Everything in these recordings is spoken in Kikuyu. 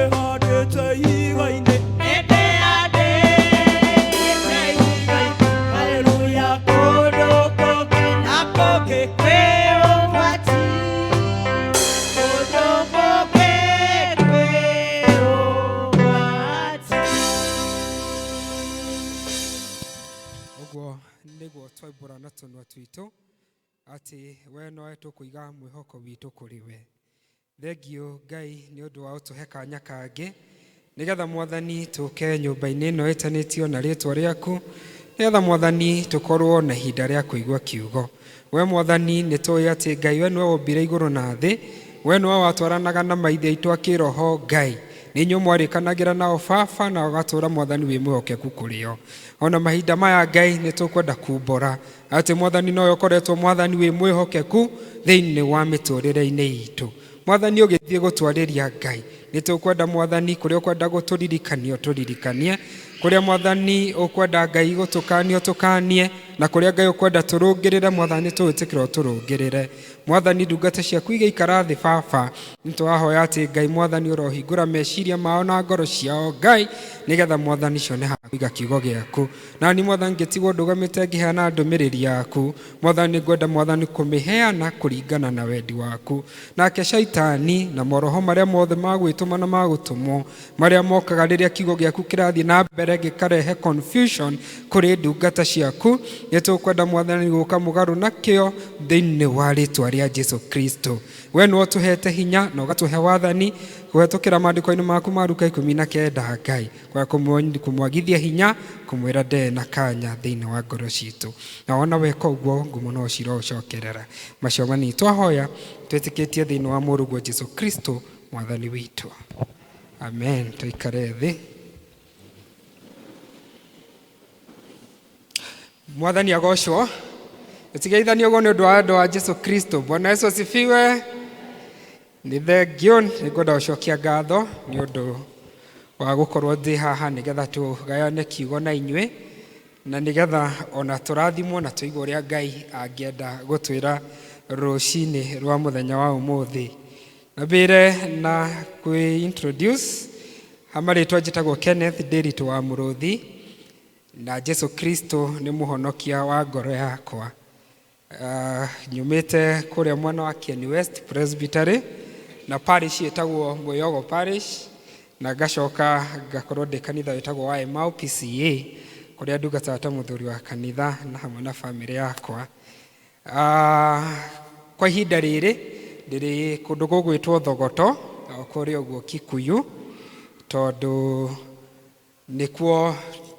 Ĩhandĩte ihiga-inĩ. Ĩndĩhandĩte ihiga-inĩ. Haleluya, kũndũ kũngĩ na kũngĩ kwĩ ũgwati. Kũndũ kũngĩ kwĩ ũgwati. Ũguo nĩguo twaimbũra na tũnua twitũ atĩ we nowe tũkũiga mwĩhoko witũ kũrĩ we. Thengiũ Ngai nĩ ũndũ wa ũtũhe kanya kangĩ nĩgetha Mwathani tũke nyũmba-inĩ ĩno ĩtanĩtio na rĩtwa rĩaku, nĩgetha Mwathani tũkorwo na ihinda rĩa kũigua kiugo. We Mwathani nĩ tũĩ atĩ Ngai we nĩwe wombire igũrũ na thĩ, we nĩwe watwaranaga na maithe aitũ a kĩroho Ngai. Nĩ inyuĩ mwarĩkanagĩra nao baba na ũgatũũra Mwathani wĩ mwĩhokeku kũrĩ o. Ona mahinda maya Ngai nĩ tũkwenda kumbũra atĩ Mwathani nowe ũkoretwo Mwathani wĩ mwĩhokeku thĩinĩ wa mĩtũrĩre-inĩ itũ. Mwathani ũgĩthiĩ gũtwarĩria Ngai, nĩ tũkwenda Mwathani kũrĩa ũkwenda gũtũririkania ũtũririkanie, kũrĩa Mwathani ũkwenda Ngai gũtũkania ũtũkanie, na kũrĩa Ngai ũkwenda tũrũngĩrĩre Mwathani tũwĩtĩkĩre ũtũrũngĩrĩre. Mwathani ndungata ciaku igĩikara thĩ baba, nĩ tũrahoya atĩ Ngai Mwathani ũrohingũra meciria mao na ngoro ciao Ngai, nĩgetha Mwathani cione ha kũiga kiugo gĩaku. Na niĩ Mwathani ngĩtigwo ndũgamĩte ngĩheana ndũmĩrĩri yaku, Mwathani nĩngwenda Mwathani kũmĩheana kũringana na wendi waku. Nake Shaitani na moroho marĩa mothe ma gwĩtũma na ma gũtũmwo, marĩa mokaga rĩrĩa kiugo gĩaku kĩrathiĩ na mbere gĩkarehe confusion kũrĩ ndungata ciaku, nĩtũkwenda Mwathani gũka mũgarũ nakĩo thĩinĩ wa rĩtwa rĩa Jesu Kristo. We nĩwe ũtũhete hinya na ũgatũhe wathani kũhetũkĩra maandĩko-inĩ maku ma Luka 19 Ngai, kwa kũmwagithia hinya, kũmwĩra nde na kanya thĩinĩ wa ngoro citũ. Na wona weka ũguo ngumo no cirocokerera. Macio manini twahoya twĩtĩkĩtie thĩinĩ wa mũrũguo Jesu Kristo Mwathani witũ. Amen. Tũikare thĩ. Mwathani agocwo. Tũtigeithanie ũguo nĩ ũndũ wa wendo wa Jesu Kristo. Bwana Yesu asifiwe. Nĩ thengiũ, nĩ ngwenda gũcokia ngatho nĩ ũndũ wa gũkorwo ndĩ haha nĩgetha tũgayane kiugo na inyuĩ, na nĩgetha ona tũrathimwo na tũigue ũrĩa Ngai angĩenda gũtwĩra rũcinĩ rwa mũthenya wa ũmũthĩ. Na mbĩre na kwĩ introduce, ha marĩtwa njĩtagwo Kenneth Ndĩritũ wa Mũrũthi, na Jesu Kristo nĩ mũhonokia wa ngoro yakwa. Nyumĩte kũrĩa mwena wa Kieni West Presbytery na parish ĩtagwo Mwĩyogo Parish, na ngacoka ngakorwo ndĩ kanitha wĩtagwo wa Emau PCA kũrĩa ndungataga ta mũthuri wa kanitha na hamwe na bamĩrĩ yakwa. Kwa ihinda rĩrĩ ndĩrĩ kũndũ gũgwĩtwo Thogoto o kũrĩa ũguo Kikuyu, tondũ Nĩkuo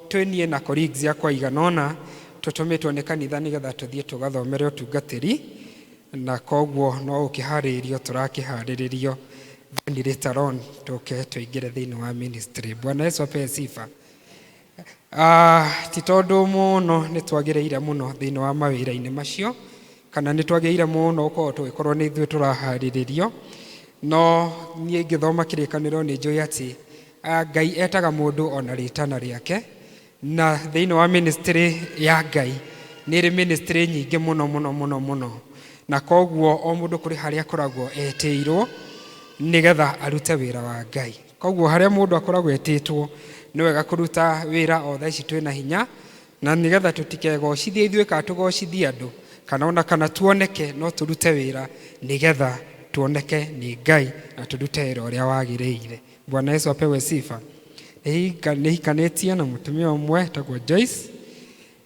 twĩ niĩ na colleagues akwa aigana ũna tũtũmĩtwo nĩ kanitha nĩgetha tũthiĩ tũgathomere ũtungatĩri, na koguo no gũkĩharĩrĩrio tũrakĩharĩrĩrio then later on tũke tũingĩre thĩinĩ wa ministry. Bwana Yesu apewe sifa. Ti tondũ mũno nĩ twagĩrĩire mũno thĩinĩ wa mawĩra-inĩ macio, kana nĩ twagĩrĩire mũno gũkorwo tũgĩkorwo nĩ ithuĩ tũraharĩrĩrio, no niĩ ngĩthoma kĩrĩkanĩro nĩ njũĩ atĩ Ngai etaga mũndũ ona rĩtana rĩake, na thĩinĩ wa ministry ya Ngai nĩ ĩrĩ ministry nyingĩ mũno mũno mũno mũno, na koguo o mũndũ kũrĩ harĩa akoragwo etĩirwo nĩgetha arute wĩra wa Ngai. Koguo harĩa mũndũ akoragwo etĩtwo nĩ wega kũruta wĩra o thaa ici twĩna hinya, na nĩgetha tũtikegocithie ithuĩ kana tũgocithie andũ, kana ona kana tuoneke, no tũrute wĩra nĩgetha tuoneke nĩ Ngai na tũrute wĩra ũrĩa wagĩrĩire. Bwana Yesu apewe sifa. Nĩ hikanĩtie na mũtumia ũmwe etagwo Joyce,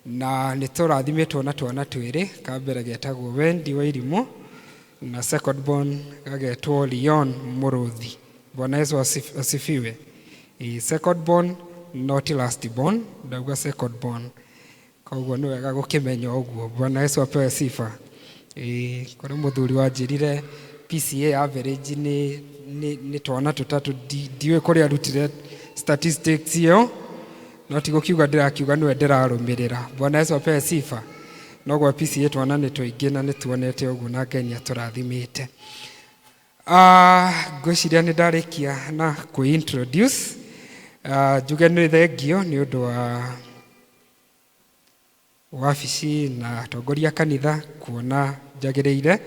na nĩ tũrathimĩtwo na twana twĩrĩ, ka mbere getagwo Wendy Wairimu na second born gagetwo Leon Mũrũthi. Bwana Yesu asifiwe. Second born not last born, ndauga second born. Koguo nĩ wega gũkĩmenya ũguo. Bwana Yesu apewe sifa. Ĩĩ, kũrĩ mũthuri wanjĩrire PCA average nĩ twana tũtatũ, ndiũĩ kũrĩa arutire statistics ĩyo, no ti gũkiuga ndĩrakiuga nĩwe ndĩrarũmĩrĩra. Bwana Yesu apewe sifa. No gwa PCA twana nĩ tũingĩ na nĩ tuonete ũguo na Ngai nĩ atũrathimĩte. Ngwĩciria nĩ ndarĩkia na kwĩ introduce. Njuge nĩ thengio nĩ ũndũ wa wabici na atongoria a kanitha kuona njagĩrĩire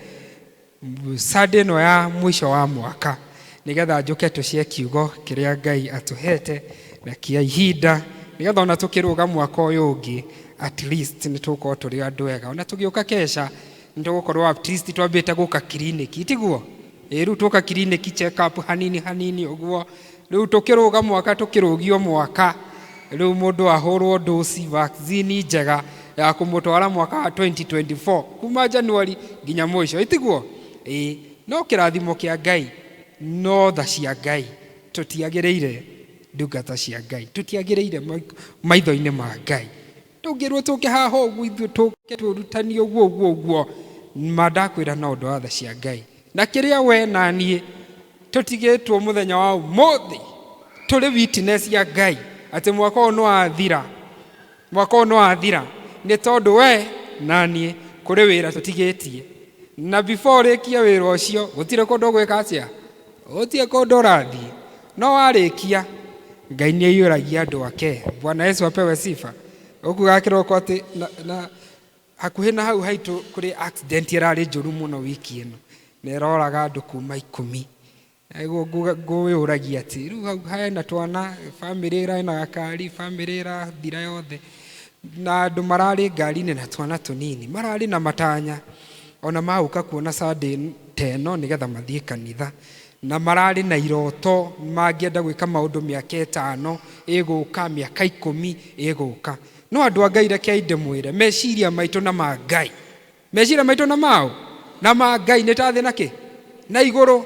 Sunday ĩno ya mũico wa mwaka Nĩgetha njũke tũcie kiugo kĩrĩa Ngai atũhete na kĩa ihinda, nĩgetha ona tũkĩrũga mwaka ũyũ ũngĩ, at least nĩ tũgũkorwo tũrĩ andũ ega. Ona tũgĩũka kesha nĩ tũgũkorwo at least twambĩte gũka kiriniki, tiguo? Ĩ rĩu twoka kiriniki check up hanini hanini ũguo, rĩu tũkĩrũga mwaka, tũkĩrũgio mwaka, rĩu mũndũ ahũrwo ndoci vaccine njega ya kũmũtwara mwaka wa 2024 kuma January nginya mũico, ĩtiguo? Ĩ no kĩrathimo kĩa Ngai, no tha cia Ngai, tũtiagĩrĩire ndungata cia Ngai, tũtiagĩrĩire maitho-inĩ ma Ngai. Tũngĩrwo tũke haha ũguo ithuĩ tũke tũrutanie ũguo ũguo ũguo, ma ndakwĩra na ũndũ wa tha cia Ngai. Na kĩrĩa we na niĩ tũtigĩtwo mũthenya wa ũmũthĩ tũrĩ witness ya Ngai atĩ mwaka ũyũ nĩ wathira, mwaka ũyũ nĩ wathira, nĩ tondũ we na niĩ kũrĩ wĩra tũtigĩtie. Na before ũrĩkie wĩra ũcio gũtirĩ kũndũ ũgwĩka atĩa, gũtirĩ kũndũ ũrathiĩ. No warĩkia Ngai nĩ aiyũragia andũ ake. Bwana Yesu apewe sifa. Ũkugaga kĩroko atĩ na hakuhĩ na hau haitũ kũrĩ accident ĩrarĩ njũru mũno wiki ĩno, na ĩroraga andũ kuma 10. Ngũyũragia atĩ rĩu hau hena twana, bamĩrĩ ĩrarĩ na gakari, bamĩrĩ ĩrathira yothe, na andũ mararĩ ngari-inĩ na twana tũnini, mararĩ na matanya ona magũka kuona Sunday ta ĩno nĩgetha mathiĩ kanitha, na mararĩ na iroto mangĩenda gwĩka maũndũ mĩaka 5 ĩgũka, mĩaka 10 ĩgũka. No andũ a Ngai rekei ndĩmwĩre, meciria maitũ na ma Ngai, meciria maitũ na mao na ma Ngai nĩ ta thĩ na kĩ na igũrũ.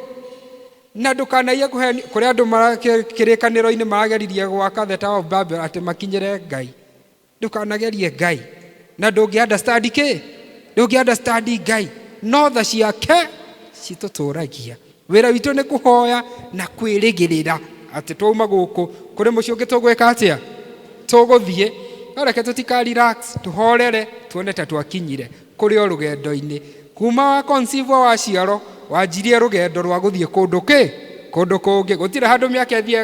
Na ndũkanaiye kũrĩ andũ kĩrĩkanĩro-inĩ marageririe gwaka the Tower of Babel atĩ makinyĩre Ngai. Ndũkanagerie Ngai, na ndũngĩ understand kĩ, ndũngĩ understand Ngai. No tha ciake citũtũragia. Wĩra witũ nĩ kũhoya na kwĩrĩgĩrĩra atĩ twauma gũkũ kũrĩ mũciĩ ũngĩ tũgwĩka atĩa, tũgũthiĩ. No reke tũtika relax, tũhorere, tuone ta twakinyire kũrĩ o rũgendo-inĩ. Kuma wa conceive wa ciaro wanjirie rũgendo rwa gũthiĩ kũndũ kĩ, kũndũ kũngĩ. Gũtirĩ handũ mĩaka ĩthiĩ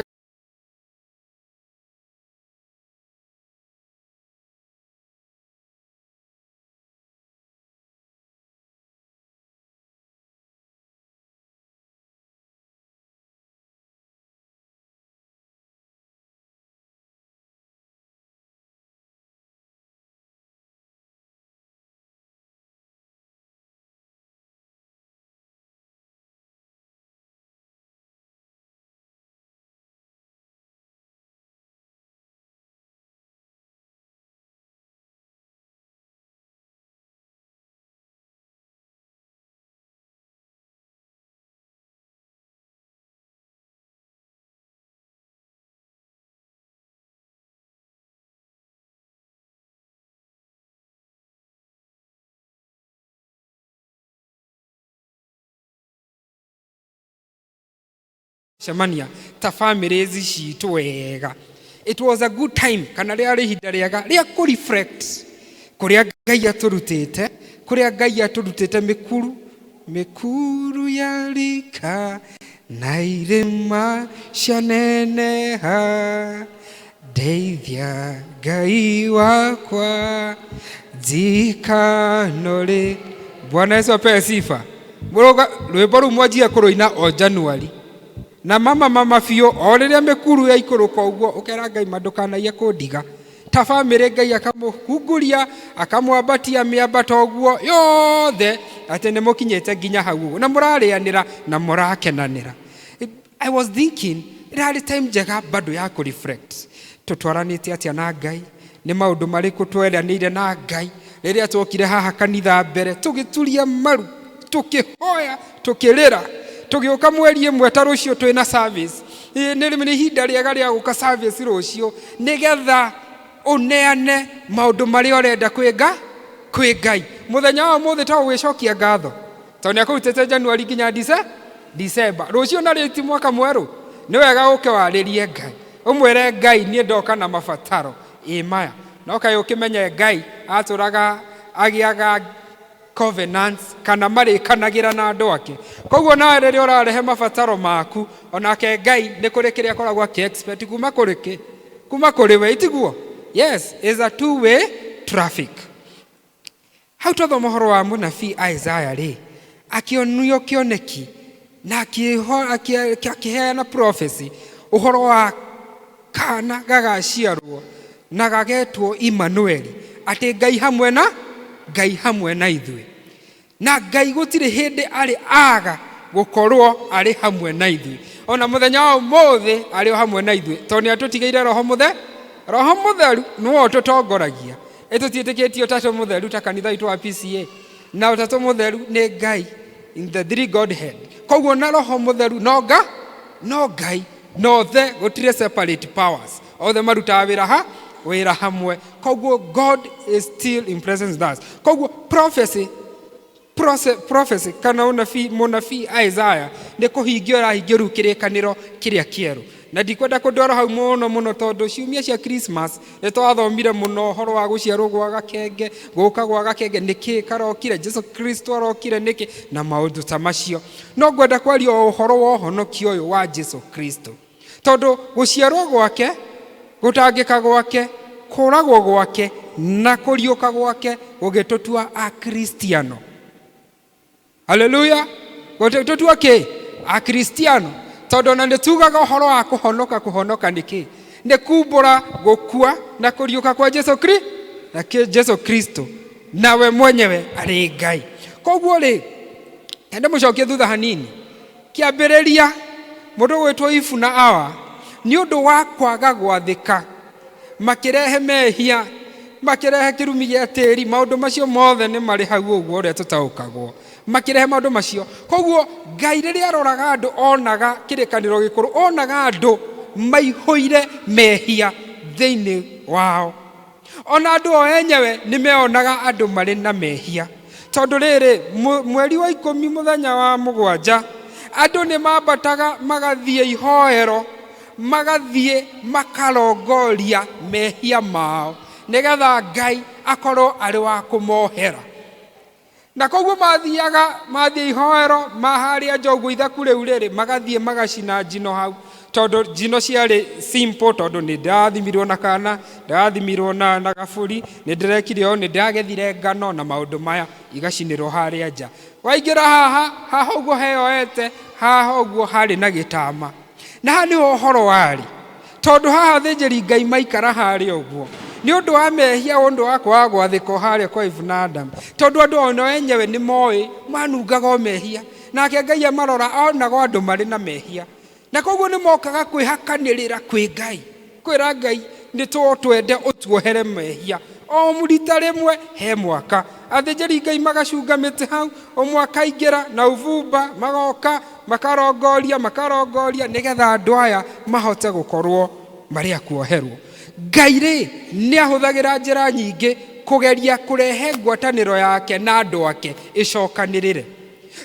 cemania ta families citũ wega. It was a good time, kana rĩarĩ ihinda rĩega rĩa kũ reflect kũrĩa Ngai atũrutĩte, kũrĩa Ngai atũrutĩte mĩkuru, mĩkuru ya rika na irĩma cianeneha, ndeithia Ngai wakwa ndikanore. Bwana Yesu apewe sifa. Mũrũga rwĩmbo rũu mwanjia kũrũina o January, na mama mama biũ o rĩrĩa mĩkuru yaikũrũka ũguo, ũkera Ngai ma ndũkanaiye kũndiga. Ta bamĩrĩ Ngai akamũkunguria, akamwambatia mĩambato ũguo yothe atĩ nĩ mũkinyĩte nginya hau ũguo, na mũrarĩanĩra na mũrakenanĩra. I was thinking ĩrarĩ time njega bado ya kũ reflect. Tũtwaranĩte atĩa na Ngai? Nĩ maũndũ marĩkũ tweranĩire na Ngai rĩrĩa twokire haha kanitha mbere, tũgĩturia maru, tũkĩhoya, tũkĩrĩra, tũgĩũka mweri ĩmwe ta rũciũ twĩna service. Ĩ, nĩ ihinda rĩega rĩa gũka service rũciũ nĩgetha ũneane maũndũ marĩa ũrenda kwĩ Ngai. Mũthenya wa ũmũthĩ to gwĩcokia ngatho tondũ nĩakũrutĩte January nginya December. Rũciũ narĩo ti mwaka mwerũ, nĩ wega ũke warĩrie Ngai, ũmwĩre Ngai niĩ ndoka na mabataro ĩ maya. No kaĩ ũkĩmenye Ngai atũraga agĩaga covenants kana marĩkanagĩra na andũ ake. Koguo nawe rĩrĩa ũrarehe mabataro maku, onake Ngai nĩ kũrĩ kĩrĩa akoragwo akĩ expect kuma kũrĩ kĩ, kuma kũrĩ we, itiguo? Yes, is a two way traffic. Hau twathoma ũhoro wa mũnabii Isaiah rĩ, akĩonio kĩoneki Na akĩheana prophecy ũhoro wa kana gagaciarwo na gagetwo Immanueli, atĩ Ngai hamwe na Ngai hamwe na ithuĩ. Na Ngai gũtirĩ hĩndĩ arĩ aga gũkorwo arĩ hamwe na ithuĩ. Ona mũthenya wa ũmũthĩ arĩ o hamwe na ithuĩ, tondũ nĩ atũtigĩire Roho Mũtheru. Roho Mũtheru nĩwe ũtũtongoragia. Ĩtũtiĩtĩkĩtie Ũtatũ Mũtheru ta kanitha witũ wa PCA. Na Ũtatũ Mũtheru nĩ Ngai in the three Godhead. Koguo na Roho Mũtheru no nga no Ngai no the gũtirĩ separate powers. Othe marutaga wĩra ha wĩra hamwe. Koguo God is still in presence with us. Koguo prophecy prophecy kana ũnabii mũnabii Isaiah nĩ kũhingio arahingio rĩu kĩrĩkanĩro kĩrĩa kĩerũ. Na ndikwenda kũndwara hau mũno mũno tondũ ciumia cia Christmas nĩ twathomire mũno ũhoro wa gũciarwo gwa gakenge, gũka gwa gakenge, nĩkĩ karokire, Jesu Kristo arokire nĩkĩ, na maũndũ ta macio. No ngwenda kwaria o ũhoro wa ũhonokio ũyũ wa Jesu Kristo. Tondũ gũciarwo gwake, gũtangĩka gwake, kũragwo gwake na kũriũka gwake gũgĩtũtua Akristiano. Haleluya! Gũgĩtũtua kĩ? Akristiano. Tondũ ona nĩ tugaga ũhoro wa kũhonoka, kũhonoka nĩ kĩ? Nĩ kumbũra gũkua na kũriũka kwa Jesu Kri na Jesu Kristo, nawe mwenyewe arĩ Ngai. Koguo rĩ, ende mũcokie thutha hanini. Kĩambĩrĩria, mũndũ gwĩtwo Ibu na Awa, nĩ ũndũ wa kwaga gwathĩka, makĩrehe mehia, makĩrehe kĩrumi gĩa tĩri, maũndũ macio mothe nĩ marĩ hau ũguo ũrĩa tũtaũkagwo, makĩrehe maũndũ macio. Koguo Ngai rĩrĩa aroraga andũ onaga kĩrĩkanĩro gĩkũrũ, onaga andũ maihũire mehia thĩinĩ wao. Ona andũ o enyewe nĩ meonaga andũ marĩ na mehia. Tondũ rĩrĩ, mweri wa 10 mũthenya wa 7, andũ nĩ mambataga magathiĩ ihoero, magathiĩ makarongoria mehia mao, nĩgetha Ngai akorwo arĩ wa kũmohera. Na koguo mathiaga, mathiĩ ihoero, maharĩa nja ũguo ithaku rĩu rĩrĩ, magathiĩ magacina njino hau. Tondũ njino ciarĩ simple, tondũ nĩ ndĩrathimirwo na kana, ndĩrathimirwo na gaburi, nĩ ndĩrekire ũũ, nĩ ndĩragethire ngano na maũndũ maya, igacinĩrwo harĩa nja. Waingĩra haha, haha ũguo heyoete, haha ũguo harĩ na gĩtama. Na haha nĩho ũhoro warĩ. Tondũ haha athĩnjĩri Ngai maikara harĩa ũguo, nĩ ũndũ wa mehia, ũndũ wa kwaga gwathĩka harĩa kwa Eve na Adam. Tondũ andũ ona enyewe nĩ moĩ, manungaga o mehia. Nake Ngai amarora onaga andũ marĩ na mehia. Na koguo nĩ mokaga kwĩhakanĩrĩra kwĩ Ngai. Kwĩra Ngai nĩ twende ũtuohere mehia. O rita rĩmwe he mwaka. Athĩnjĩri Ngai magacunga mĩtĩ hau, ũmwe akaingĩra na ũbumba, magoka, makarongoria, makarongoria, nĩgetha andũ aya mahote gũkorwo marĩ a kuoherwo. Ngai rĩ, nĩ ahũthagĩra njĩra nyingĩ kũgeria kũrehe ngwatanĩro yake na andũ ake ĩcokanĩrĩre.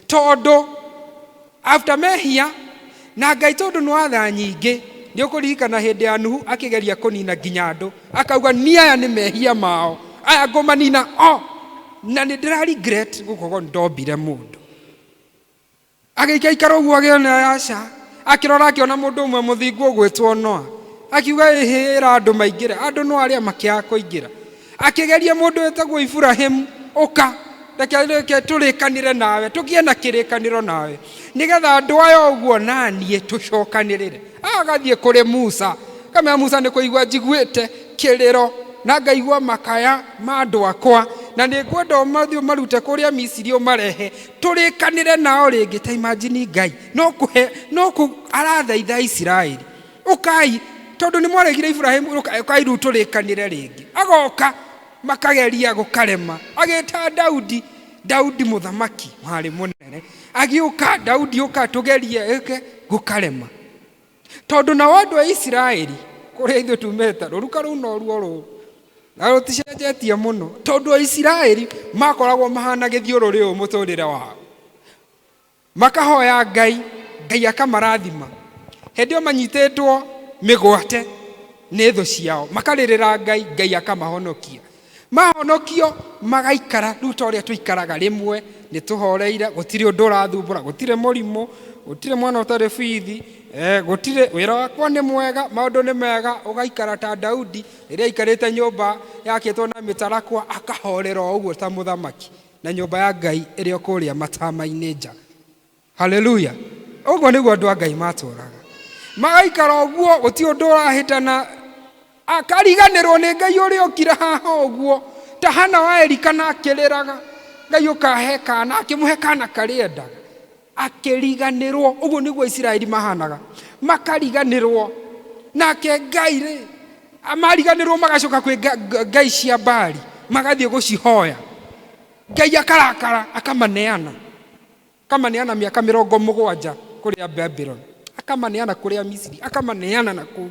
Tondũ after mehia, na Ngai tondũ nĩ wa tha nyingĩ, nĩ ũkũririkana hĩndĩ ya Nuhu akĩgeria kũnina nginya andũ, akauga ni aya nĩ mehia mao, aya ngũmanina o, na nĩ ndĩra regret gũkorwo ndombire mũndũ. Agĩikaikara ũguo agĩona aca, akĩrora akĩona mũndũ ũmwe mũthingu ũgwĩtwo Noa, akiuga ĩhĩra andũ maingĩre, andũ no arĩa makĩaga kũingĩra. Akĩgeria mũndũ wĩtagwo Iburahĩmu, ũka, reke tũrĩkanĩre nawe, tũgĩe na kĩrĩkanĩro nawe, nĩgetha andũ aya ũguo na niĩ tũcokanĩrĩre. Agathiĩ kũrĩ Musa, akamwĩra Musa nĩ kũigua njiguĩte kĩrĩro na ngaigua makaya ma andũ akwa, na nĩ ngwenda ũmathiĩ ũmarute kũrĩa Misiri ũmarehe, tũrĩkanĩre nao rĩngĩ. Ta imagine Ngai no kũhe, no kũ arathaitha Isiraeli, ũkai tondũ nĩ mwaregire Iburahĩmu, ũkai rĩu tũrĩkanĩre rĩngĩ. Agoka makageria gũkarema, agĩta Daudi, Daudi mũthamaki warĩ mũnene, agĩũka Daudi ũka tũgerie ĩke gũkarema. Tondũ nao andũ a Isiraeli kũrĩa ithuĩ tumĩte, rũruka rũu no ruo rũu, na rũticenjetie mũno, tondũ Aisiraeli makoragwo mahana gĩthiũrũrĩ ũũ mũtũrĩre wao. Makahoya Ngai, Ngai akamarathima. Hĩndĩ ĩyo manyitĩtwo mĩgwate nĩ thũ ciao, makarĩrĩra Ngai, Ngai akamahonokia. Mahonokio magaikara rĩu ta ũrĩa tũikaraga rĩmwe, nĩ tũhoreire, gũtirĩ ũndũ ũrathumbũra, gũtirĩ mũrimũ, gũtirĩ mwana ũtarĩ bithi, gũtirĩ, wĩra wakwa nĩ mwega, maũndũ nĩ mega, ũgaikara ta Daudi rĩrĩa aikarĩte nyũmba yakĩtwo na mĩtarakwa, akahorera o ũguo ta mũthamaki, na nyũmba ya Ngai ĩrĩ o kũrĩa matama-inĩ nja. Haleluya. Ũguo nĩguo andũ a Ngai matũraga, magaikara ũguo, gũtirĩ ũndũ ũrahĩtana, akariganĩrwo nĩ Ngai ũrĩa ũkire haha ũguo, ta Hana wa Elikana akĩrĩraga, Ngai ũkahe kana, akĩmũhe kana karĩa endaga, akĩriganĩrwo. Ũguo nĩguo Isiraeli mahanaga, makariganĩrwo. Nake Ngai rĩ, mariganĩrwo magacoka kwĩ ngai cia Baali, magathiĩ gũcihoya. Ngai akarakara, akamaneana, akamaneana mĩaka 70 kũrĩa Babylon, akamaneana kũrĩa Misiri, akamaneana na kũu.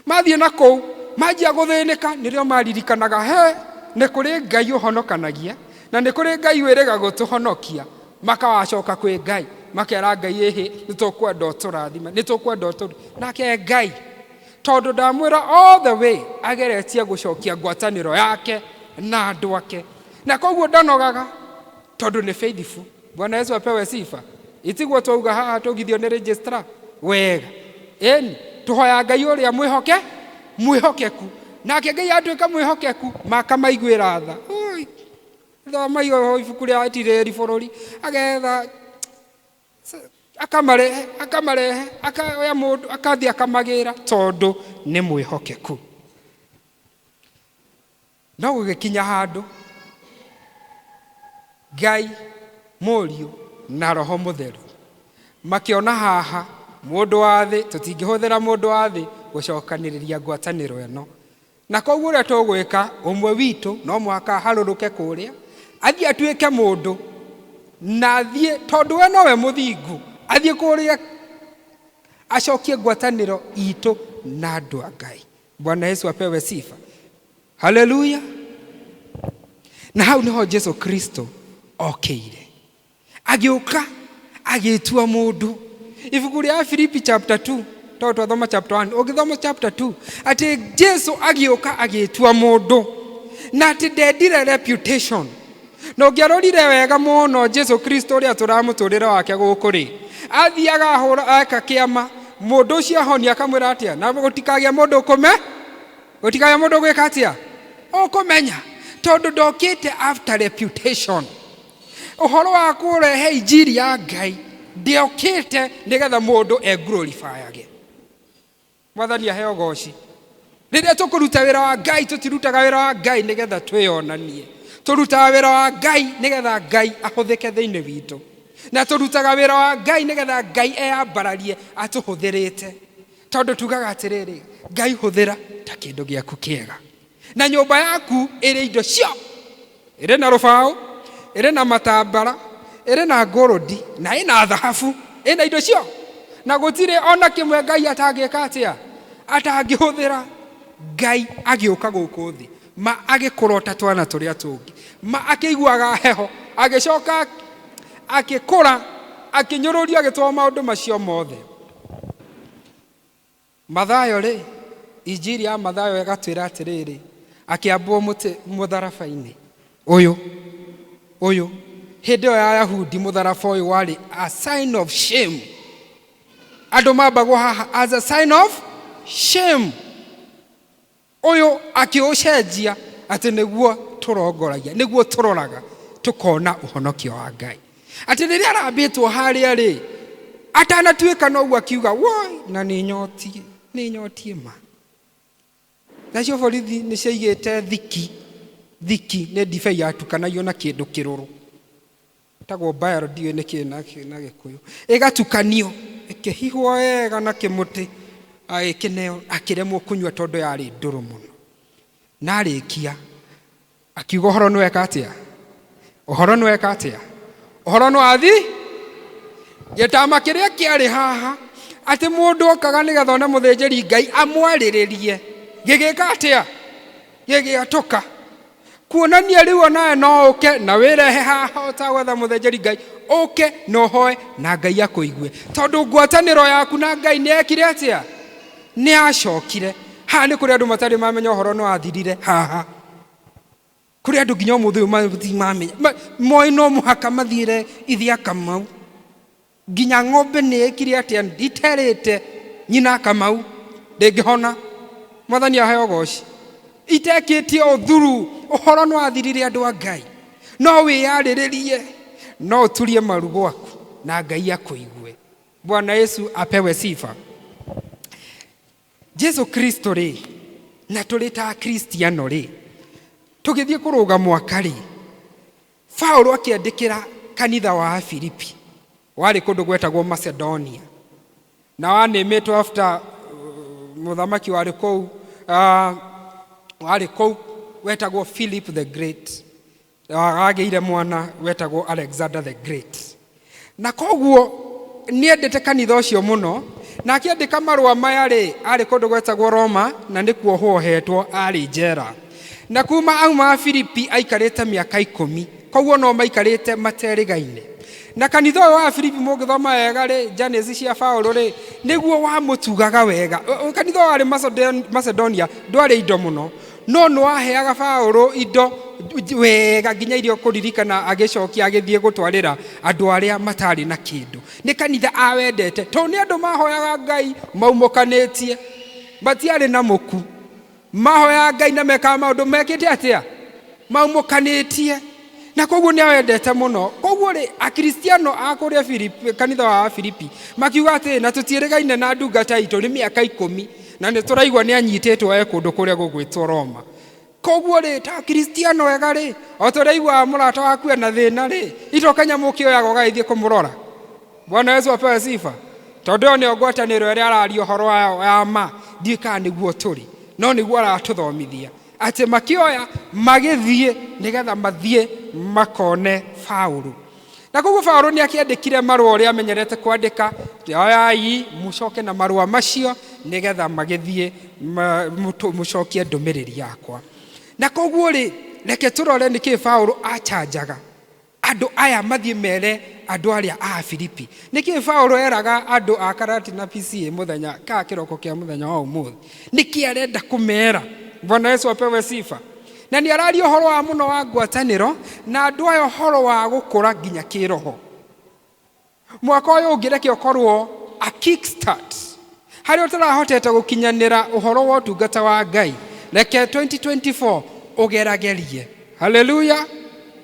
Mathiĩ na kũu, manjia gũthĩnĩka, nĩrĩo maririkanaga, he, nĩ kũrĩ Ngai ũhonokanagia, na nĩ kũrĩ Ngai wĩrĩga gũtũhonokia. Makawacoka kwĩ Ngai, makera Ngai, ĩhĩ, nĩ tũkwenda ũtũrathime, nĩ tũkwenda ũtũru. Nake Ngai, tondũ ndamwĩra all the way, ageretie gũcokia ngwatanĩro yake na andũ ake. Na koguo ndanogaga, tondũ nĩ faithful. Bwana Yesu apewe sifa. Itiguo twauga haha tũgithio nĩ registrar wega. Ĩni, tũhoya Ngai ũrĩa mwĩhoke, mwĩhokeku. Nake Ngai atuĩka mwĩhokeku, makamaiguĩra tha. Oi, thoma iyo ibuku rĩa Etirĩri bũrũri, agetha akamarehe, akamarehe, akoya mũndũ, akathiĩ akamagĩra, tondũ nĩ mwĩhokeku. No gũgĩkinya handũ Ngai, Mũriũ na Roho Mũtheru makĩona haha mũndũ wa thĩ, tũtingĩhũthĩra mũndũ wa thĩ gũcokanĩrĩria ngwatanĩro ĩno. Na koguo ũrĩa tũgwĩka, ũmwe witũ no mũhaka aharũrũke kũrĩa, athiĩ atuĩke mũndũ, na athiĩ, tondũ we nowe mũthingu, athiĩ kũrĩa acokie ngwatanĩro itũ na andũ a Ngai. Bwana Yesu apewe sifa. Haleluya. Na hau niho Jesu Kristo okĩire, agĩũka agĩtua mũndũ. Ibuku rĩa Filipi chapter 2, tondũ twathoma chapter 1, ũngĩthoma chapter 2, atĩ Jesu agĩũka agĩtua mũndũ, na atĩ ndendire reputation. Na ũngĩarorire wega mũno Jesu Kristo ũrĩa tũramũtũrĩre wake gũkũ rĩ, athiaga ahũra eka kĩama, mũndũ ũcio ahonia akamwĩra atĩa, na gũtikagĩa mũndũ ũkũme, gũtikagĩa mũndũ ũgwĩka atĩa, ũkũmenya, tondũ ndokĩte after reputation. Ũhoro wa kũrehe injiri ya Ngai ndĩokĩte nĩgetha mũndũ eglorifyage. Mwathani aheo goci. Rĩrĩa tũkũruta wĩra wa Ngai, tũtirutaga wĩra wa Ngai nĩgetha twĩyonanie. Tũrutaga wĩra wa Ngai nĩgetha Ngai ahũthĩke thĩinĩ witũ. Na tũrutaga wĩra wa Ngai nĩgetha Ngai eyambararie atũhũthĩrĩte. Tondũ tugaga atĩrĩrĩ, Ngai hũthĩra ta kĩndũ gĩaku kĩega. Na nyũmba yaku ĩrĩ indo cio, ĩrĩ na rũbaũ, ĩrĩ na matambara, ĩrĩ na ngũrũndi, na ĩna thahabu, ĩna indo cio. Na gũtirĩ ona kĩmwe Ngai atangĩka atĩa, atangĩhũthĩra. Ngai agĩũka gũkũ thĩ, ma agĩkũra ta twana tũrĩa tũngĩ, ma akĩiguaga heho, agĩcoka akĩkũra, akĩnyũrũrio, agĩtwarwo maũndũ macio mothe. Mathayo rĩ, injiri ya Mathayo ĩgatwĩra atĩrĩrĩ, akĩambwo mũtĩ mũtharaba-inĩ ũyũ, ũyũ hĩndĩ ĩyo ya Yahudi, mũtharaba ũyũ warĩ a sign of shame. Andũ mambagwo haha as a sign of shame. Ũyũ akĩũcenjia atĩ nĩguo tũrongoragia, nĩguo tũroraga, tũkona ũhonokio wa Ngai. Atĩ rĩrĩa arambĩtwo harĩa rĩ, atanatuĩka noguo akiuga, woi, na nĩ nyotie, nĩ nyotie ma. Nacio borithi nĩ ciaigĩte thiki, thiki nĩ ndibei yatukanagio na kĩndũ kĩrũrũ, ĩtagwo bayaro, ndiũĩ nĩ kĩ na Gĩkũyũ, ĩgatukanio, ĩkĩhihwo wega na kĩmũtĩ, agĩkĩneo, akĩremwo kũnyua tondũ yarĩ ndũrũ mũno. Na arĩkia, akiuga ũhoro nĩ weka atĩa? Ũhoro nĩ weka atĩa? Ũhoro nĩ wathi? Gĩtama kĩrĩa kĩarĩ haha, atĩ mũndũ okaga nĩgetha one mũthĩnjĩri Ngai amwarĩrĩrie, gĩgĩka atĩa? Gĩgĩatũka. Kuonania rĩu onawe no ũke na wĩrehe haha ũtagwetha mũthĩnjĩri Ngai, ũke na ũhoe na Ngai akũigue, tondũ ngwatanĩro yaku na Ngai nĩ yekire atĩa? Nĩ yacokire. Haha nĩ kũrĩ andũ matarĩ mamenya ũhoro nĩ wathirire haha. Kũrĩ andũ nginya ũmũthĩ ũyũ matimamenya, moĩ no mũhaka mathiĩre ithe Kamau. Nginya ng'ombe nĩ ĩkire atĩa, iterĩte nyina Kamau ndĩngĩhona. Mwathani aheo goci. Itekĩtie ũthuru, ũhoro nĩ wathirire andũ a Ngai. No wĩyarĩrĩrie, no ũturie maru gwaku na Ngai akũigue. Bwana Yesu apewe sifa. Jesu Kristo rĩ, na tũrĩ ta Akristiano rĩ, tũgĩthiĩ kũrũga mwaka rĩ, Paulo akĩandĩkĩra kanitha wa Filipi warĩ kũndũ gwetagwo Macedonia, na wanĩmĩtwo after mũthamaki warĩ kũu, warĩ kũu wetagwo Philip the Great. Agĩire mwana wetagwo Alexander the Great, na koguo nĩendete kanitha ũcio mũno. Na akĩandĩka marũa maya rĩ, arĩ kũndũ gwetagwo Roma, na nĩkuo hwohetwo, arĩ njera. Na kuma auma Filipi aikarĩte mĩaka 10, koguo no maikarĩte materĩgaine na kanitha ũyũ wa Filipi. Mũngĩthoma wega rĩ, journeys cia Paulo rĩ, nĩguo wamũtugaga wega. Kanitha ũyũ warĩ Macedonia ndwarĩ indo mũno, no nĩ waheaga Paulo indo wega, nginya irio kũririkana agĩcokia agĩthiĩ gũtwarĩra andũ arĩa matarĩ na kĩndũ. Nĩ kanitha awendete, tondũ nĩ andũ mahoyaga Ngai maumũkanĩtie, matiarĩ na mũku, mahoyaga Ngai na mekaga maũndũ mekĩte atĩa, maumũkanĩtie, na koguo nĩ awendete mũno. Koguo rĩ, Akristiano a kũrĩa Filipi, kanitha wa Filipi, makiuga atĩ na tũtiĩrĩgaine na ndungata itũ nĩ mĩaka 10, na nĩ tũraigua nĩ anyitĩtwo e kũndũ kũrĩa gũgwĩtwo Roma. Koguo rĩ, ta Akristiano wega rĩ, o tũraigua mũrata waku ena thĩna rĩ, ito kanyamũ kĩoyaga ũgagĩthiĩ kũmũrora. Bwana Yesu apewe sifa. Tondũ ĩyo nĩyo ngwatanĩro ĩrĩa araria ũhoro wayo ya ma. Ndiũĩ kana nĩguo tũrĩ, no nĩguo aratũthomithia atĩ makĩoya magĩthiĩ nĩgetha mathiĩ makone Paulo. Na koguo Paulo nĩ akĩandĩkire marũa ũrĩa amenyerete kwandĩka, oyai mũcoke na marũa macio nĩgetha magĩthiĩ mũcokie ndũmĩrĩri yakwa. Na koguo rĩ, reke tũrore nĩkĩ Paulo achanjaga andũ aya mathiĩ mere andũ arĩa a Filipi. Nĩkĩ Paulo eraga andũ a Karatina PCA mũthenya ka kĩroko kĩa mũthenya wa ũmũthĩ? Nĩkĩ arenda kũmera? Bwana Yesu apewe sifa. Na nĩ araria ũhoro wa mũno wa ngwatanĩro na andũ aya, ũhoro wa gũkũra nginya kĩroho. Mwaka ũyũ ũngĩ reke ũkorwo a kickstart harĩa ũtarahotete gũkinyanĩra ũhoro wa ũtungata wa Ngai. Reke 2024 ũgeragerie, haleluya,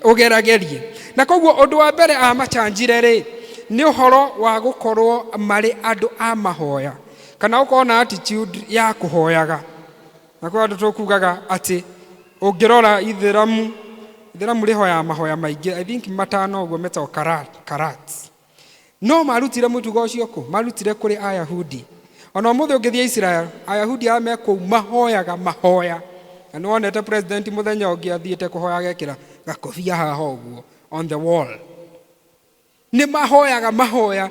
ũgeragerie. Na koguo ũndũ wa mbere amachanjire rĩ, nĩ ũhoro wa gũkorwo marĩ andũ a mahoya, kana gũkorwo na attitude ya kũhoyaga. Na kwa andũ tũkugaga atĩ ũngĩrora ithĩramu, ithĩramu rĩhoyaga mahoya maingĩ, I think matano ũguo, metagwo karat. No marutire mũtugo ũcio kũ? Marutire kũrĩ Ayahudi. Ona ũmũthĩ ũngĩthiĩ Israel, Ayahudi arĩa me kũu mahoyaga mahoya. Na nĩ wonete president mũthenya ũngĩ athiĩte kũhoya, agekĩra gakobia haha ũguo on the wall. Nĩ mahoyaga mahoya.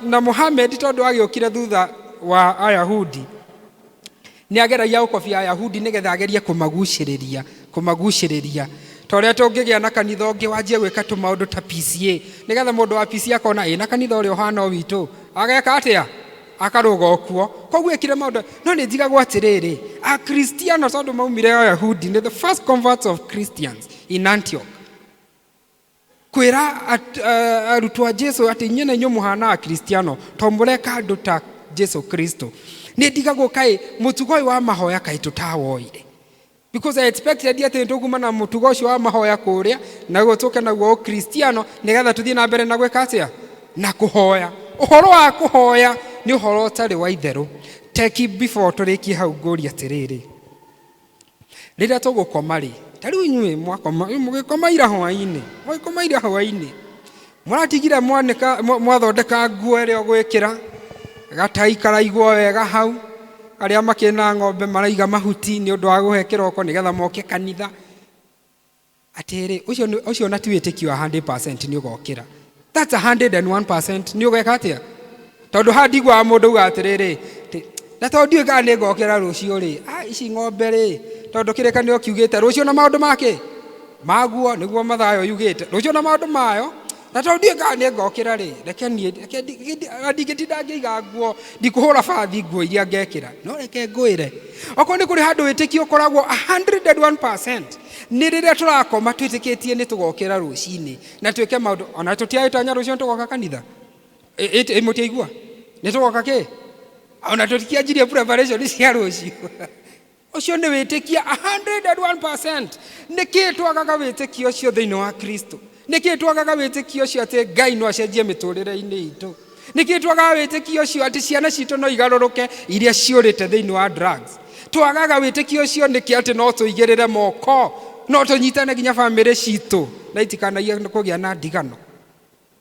Na Muhammad, tondũ agĩũkire thutha wa Ayahudi, nĩ ageragia gũkobia Ayahudi nĩgetha agerie kũmagucĩrĩria, ta ũrĩa tũngĩgĩa na kanitha ũngĩ wanjie gwĩka tũmaũndũ ta PCA, nĩgetha mũndũ wa PCA akona ĩ na kanitha ũrĩa ũhana o witũ, ageka atĩa, akarũga okuo. Koguo ĩkire maũndũ. No nĩ njigagwo atĩrĩrĩ, Akristiano tondũ maumire Ayahudi, nĩ the first converts of Christians in Antioch, kwĩra arutwo a Jesu atĩ inyuĩ na inyuĩ mũhana Akristiano to mũreka andũ ta Jesu Kristo. Nĩ ndigagwo kaĩ mũtugo ũyũ wa mahoya kaĩ tũtawoire, because I expected atĩ tũkuma na mũtugo ũcio wa mahoya kũrĩa naguo tũke naguo Ũkristiano, nĩgetha tũthiĩ na mbere na gwĩka atĩa, na kũhoya. Ũhoro wa kũhoya nĩ ũhoro ũtarĩ wa itherũ. Teki before tũrĩkie hau, ngũria atĩrĩrĩ, rĩrĩa tũgũkoma rĩ, ta rĩu inyuĩ mwakoma, mũgĩkoma ira hwaĩ-inĩ, mũgĩkoma ira hwaĩ-inĩ, mũratigire mwanĩka, mwathondeka nguo ĩrĩa ũgwĩkĩra, gatai karaigwo wega hau, arĩa makĩrĩ na ng'ombe maraiga mahuti nĩ ũndũ wa gũhe kĩroko nĩgetha moke kanitha, atĩrĩ ũcio ũcio na ti wĩtĩkio wa 100% nĩ ũgokĩra. That's 101% nĩ ũgeka atĩa, tondũ haha ndiguaga mũndũ uga atĩrĩrĩ, na tondũ ndiũĩ kana nĩ ngokĩra rũciũ rĩ, ici ng'ombe rĩ, tondũ kĩrĩkanĩro kiugĩte rũciũ na maũndũ make maguo, nĩguo Mathayo yugĩte rũciũ na maũndũ mayo, na tondũ ndiũĩ kana nĩ ngokĩra rĩ, reke niĩ reke ndingĩtinda ngĩiga nguo, ndikũhũra bathi nguo iria ngekĩra, no reke ngwĩre, okorwo nĩ kũrĩ handũ wĩtĩkio ũkoragwo 101%, nĩ rĩrĩa tũrakoma twĩtĩkĩtie nĩ tũgokĩra rũcinĩ na twĩke maũndũ. Ona tũtiagĩtanya rũciũ nĩ tũgoka kanitha. Mũtiaigua nĩ tũgoka kĩ? Ona tũtikĩanjirie preparation cia rũciũ. Ũcio nĩ wĩtĩkia 101%. Nĩkĩ twagaga wĩtĩkio ũcio thĩinĩ wa Kristo? Nĩkĩ twagaga wĩtĩkio ũcio atĩ Ngai no acenjie mĩtũrĩre-inĩ itũ? Nĩkĩ twagaga wĩtĩkio ũcio atĩ ciana citũ no igarũrũke iria ciũrĩte thĩinĩ wa drugs? Twagaga wĩtĩkio ũcio nĩkĩ atĩ no tũigĩrĩre moko, no tũnyitane nginya bamĩrĩ citũ na itikanagie kũgĩa na ndigano?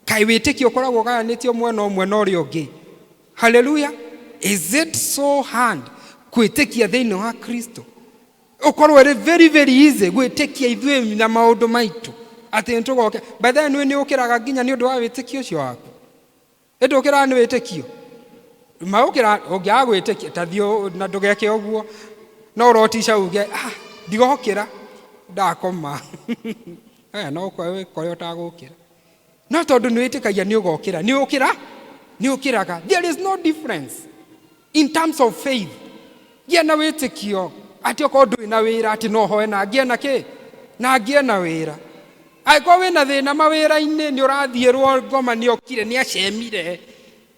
Kaĩ wĩtĩkio ũkoragwo ũgayanĩtio mwena ũmwe na ũrĩa ũngĩ? Haleluya! Is it so hard gwĩtĩkia thĩinĩ wa Kristo? Ũkorwo ĩrĩ very very easy gwĩtĩkia ithuĩ na maũndũ maitũ atĩ nĩtũgoke. By the way, nĩ ũkĩraga nginya nĩ ũndũ wa wĩtĩkio ũcio waku. Ĩndĩ ũkĩraga nĩ wĩtĩkio. Maũkĩra ũngĩaga gwĩtĩkia ta thiĩ na ndũgeke ũguo. No ũrotica uge, ah, ndigokĩra ndakoma. Aya no ũkore ũtagũkĩra. No tondũ nĩ wĩtĩkagia nĩ ũgokĩra, nĩ ũkĩra, nĩ ũkĩraga. There is no difference in terms of faith. Gĩa na wĩtĩkio atĩ okorwo ndũrĩ na wĩra atĩ no hoe na ngĩe na kĩ? Na ngĩe na wĩra. Angĩkorwo wĩna thĩna mawĩra-inĩ nĩ ũrathiĩrwo ngoma nĩ okire nĩ acemire.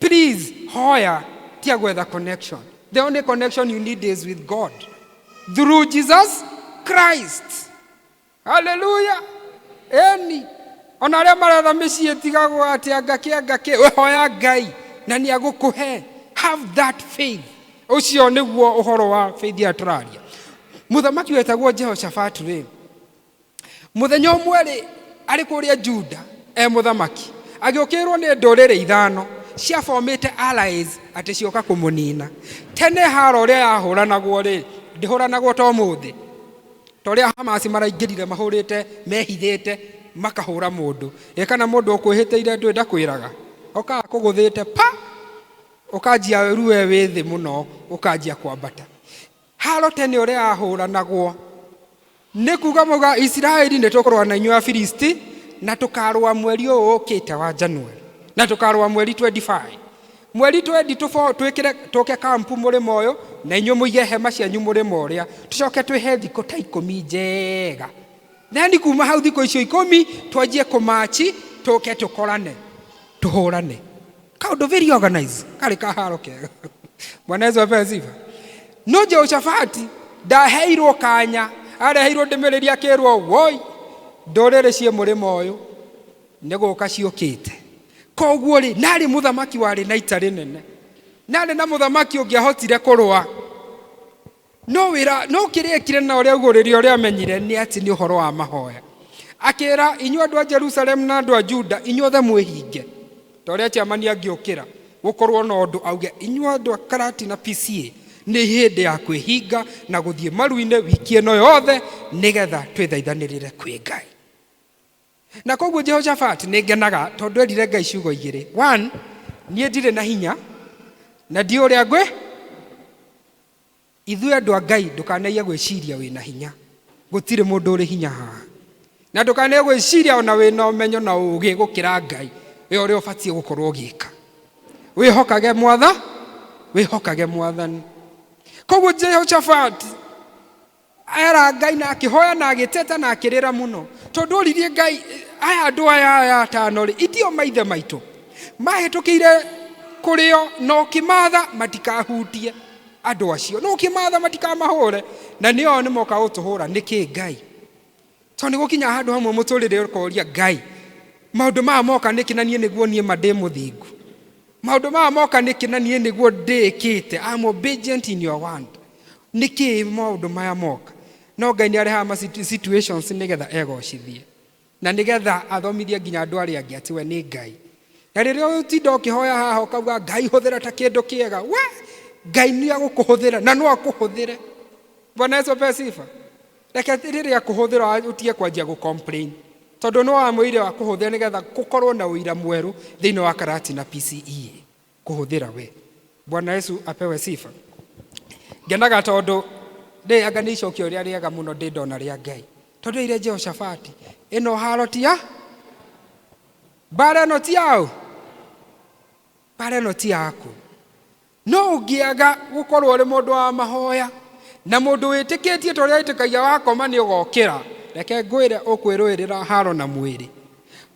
Please hoya tia gwetha connection. The only connection you need is with God through Jesus Christ. Hallelujah. Eni ona arĩa maretha mĩciĩ tigagwo atĩ anga kĩ anga kĩ, we hoya Ngai na nĩ agũkũhe. Have that faith. Ũcio nĩguo ũhoro wa faith ya tũraria. Mũthamaki wetagwo Jehoshaphat rĩ, mũthenya ũmwe rĩ, arĩ kũrĩa Juda e mũthamaki, agĩũkĩrwo nĩ ndũrĩrĩ ithano ciaformĩte allies atĩ cioka kũmũnina. Tene haro ũrĩa yahũranagwo rĩ, ndĩhũranagwo ta ũmũthĩ. Ta ũrĩa Hamas maraingĩrire mahũrĩte mehithĩte makahũra mũndũ. Ĩ kana mũndũ ũkwĩhĩtĩire ndũĩ ndakwĩraga. Okaga kũgũthĩte pa ũkanjia ruwe wĩ thĩ mũno ũkanjia kwambata. Haro tene ũrĩa yahũranagwo nĩ kuga mauga Isiraeli nĩ tũkũrũa na inyuĩ Afilisti na tũkarũa mweri ũyũ ũkĩte wa January na tũkarũa mweri 25 mweri 20 twĩkĩre tũke kampu mũrĩmo ũyũ na inyuĩ mũige hema cianyu mũrĩmo ũrĩa tũcoke twĩhe thikũ ta ikũmi njega. Then kuma hau thikũ icio ikũmi twanjie kũmachi tũke tũkorane tũhũrane. Kaũndũ very organized karĩ kaharo kega. Bwana Yesu apewe sifa. No Jehoshafati ndaheirwo kanya, areheirwo ndũmĩrĩri akĩrwo woi ndũrĩrĩ ciĩ mũrĩmo ũyũ nĩ gũka ciũkĩte. Koguo rĩ, narĩ mũthamaki warĩ na ita rĩnene, narĩ na mũthamaki ũngĩahotire kũrũa. No wĩra no kĩrĩa ekire na ũrĩa augũrĩrie ũrĩa amenyire nĩ atĩ nĩ ũhoro wa mahoya. Akĩra inyuĩ andũ a Jerusalem na andũ a Juda inyuothe mwĩhinge. Ta ũrĩa chairman angĩũkĩra gũkorwo na ũndũ auge inyuĩ andũ a Karati na PCA nĩ hĩndĩ ya kwĩhinga na gũthiĩ maru-inĩ wiki ĩno yothe nĩgetha twĩthaithanĩrĩre kwĩ Ngai. Na koguo Jehoshaphat nĩ ngenaga tondũ erire Ngai ciugo igĩrĩ. One, niĩ ndirĩ na hinya na ndiũĩ ũrĩa ngwĩ. Ithuĩ andũ a Ngai ndũkanaige gwĩciria wĩna hinya. Gũtirĩ mũndũ ũrĩ hinya haha. Na ndũkanaige gwĩciria ona wĩna ũmenyo na ũũgĩ gũkĩra Ngai wĩ ũrĩa ũbatiĩ gũkorwo ũgĩka. Wĩhokage mwatha, wĩhokage mwathani. Koguo Jehoshaphat era Ngai na akĩhoya na agĩteta na akĩrĩra mũno tondũ oririe Ngai aya andũ aya aya atano rĩ itio maithe maitũ mahĩtũkĩire kũrĩo na ũkĩmatha matikahutie andũ acio na ũkĩmatha matikamahũre na nĩo nĩ moka gũtũhũra nĩkĩ Ngai? Tondũ nĩ gũkinya handũ hamwe mũtũrĩre ũkoria Ngai maũndũ maya moka nĩkĩ na niĩ nĩguo niĩ ma ndĩ mũthingu? Maũndũ maya moka nĩkĩ na niĩ nĩguo ndĩkĩte? I'm obedient in your word. Nĩkĩ maũndũ maya moka? No Ngai nĩ arehaga ma situations nĩgetha egocithie na nĩgetha athomithie nginya andũ arĩa angĩ atĩ we nĩ Ngai. Na rĩrĩa ũtinda ũkĩhoya haha ũkauga Ngai hũthĩra ta kĩndũ kĩega, we Ngai nĩ agũkũhũthĩra na no akũhũthĩre. Bwana Yesu apewe sifa. Reke rĩrĩa akũhũthĩra ũtige kwanjia gũ complain tondũ no wamwĩrire wa kũhũthĩra nĩgetha gũkorwo na ũira mwerũ thĩinĩ wa Karati na PCEA kũhũthĩra we. Bwana Yesu apewe sifa. Ngenaga tondũ ndĩ anga nĩ icokio rĩrĩa rĩega mũno ndĩ ndona rĩa Ngai tondũ ire Jehoshaphat ĩno haro ti ya mbara ĩno ti yaũ, mbara ĩno ti yaku. No ũngĩaga gũkorwo ũrĩ mũndũ wa mahoya na mũndũ wĩtĩkĩtie ta ũrĩa wĩtĩkagia wakoma nĩ ũgokĩra, reke ngwĩre ũkwĩrũĩrĩra haro na mwĩrĩ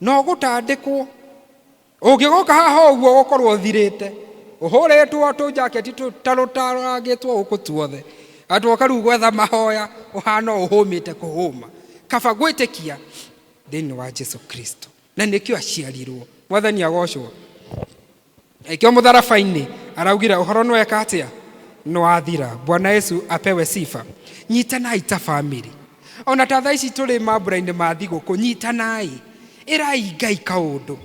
no gũtandĩkwo. Ũngĩgoka haha ũguo ũgũkorwo ũthirĩte ũhũrĩtwo tũjaketi ta rũtarangĩtwo gũkũ tuothe atĩ woka rĩu gwetha mahoya ũhana ũhũmĩte kũhũma. Kaba gwĩtĩkia thĩinĩ wa Jesu Kristo na nĩkĩo aciarirwo. Mwathani agocwo. Aikio mũtharaba-inĩ araugire ũhoro nĩweka atĩa, nĩwathira. Bwana Yesu apewe sifa. Nyitanai ta family, ona ta thaa ici tũrĩ mambura-inĩ ma thigũkũ, nyitanai, ĩrai Ngai kaũndũ,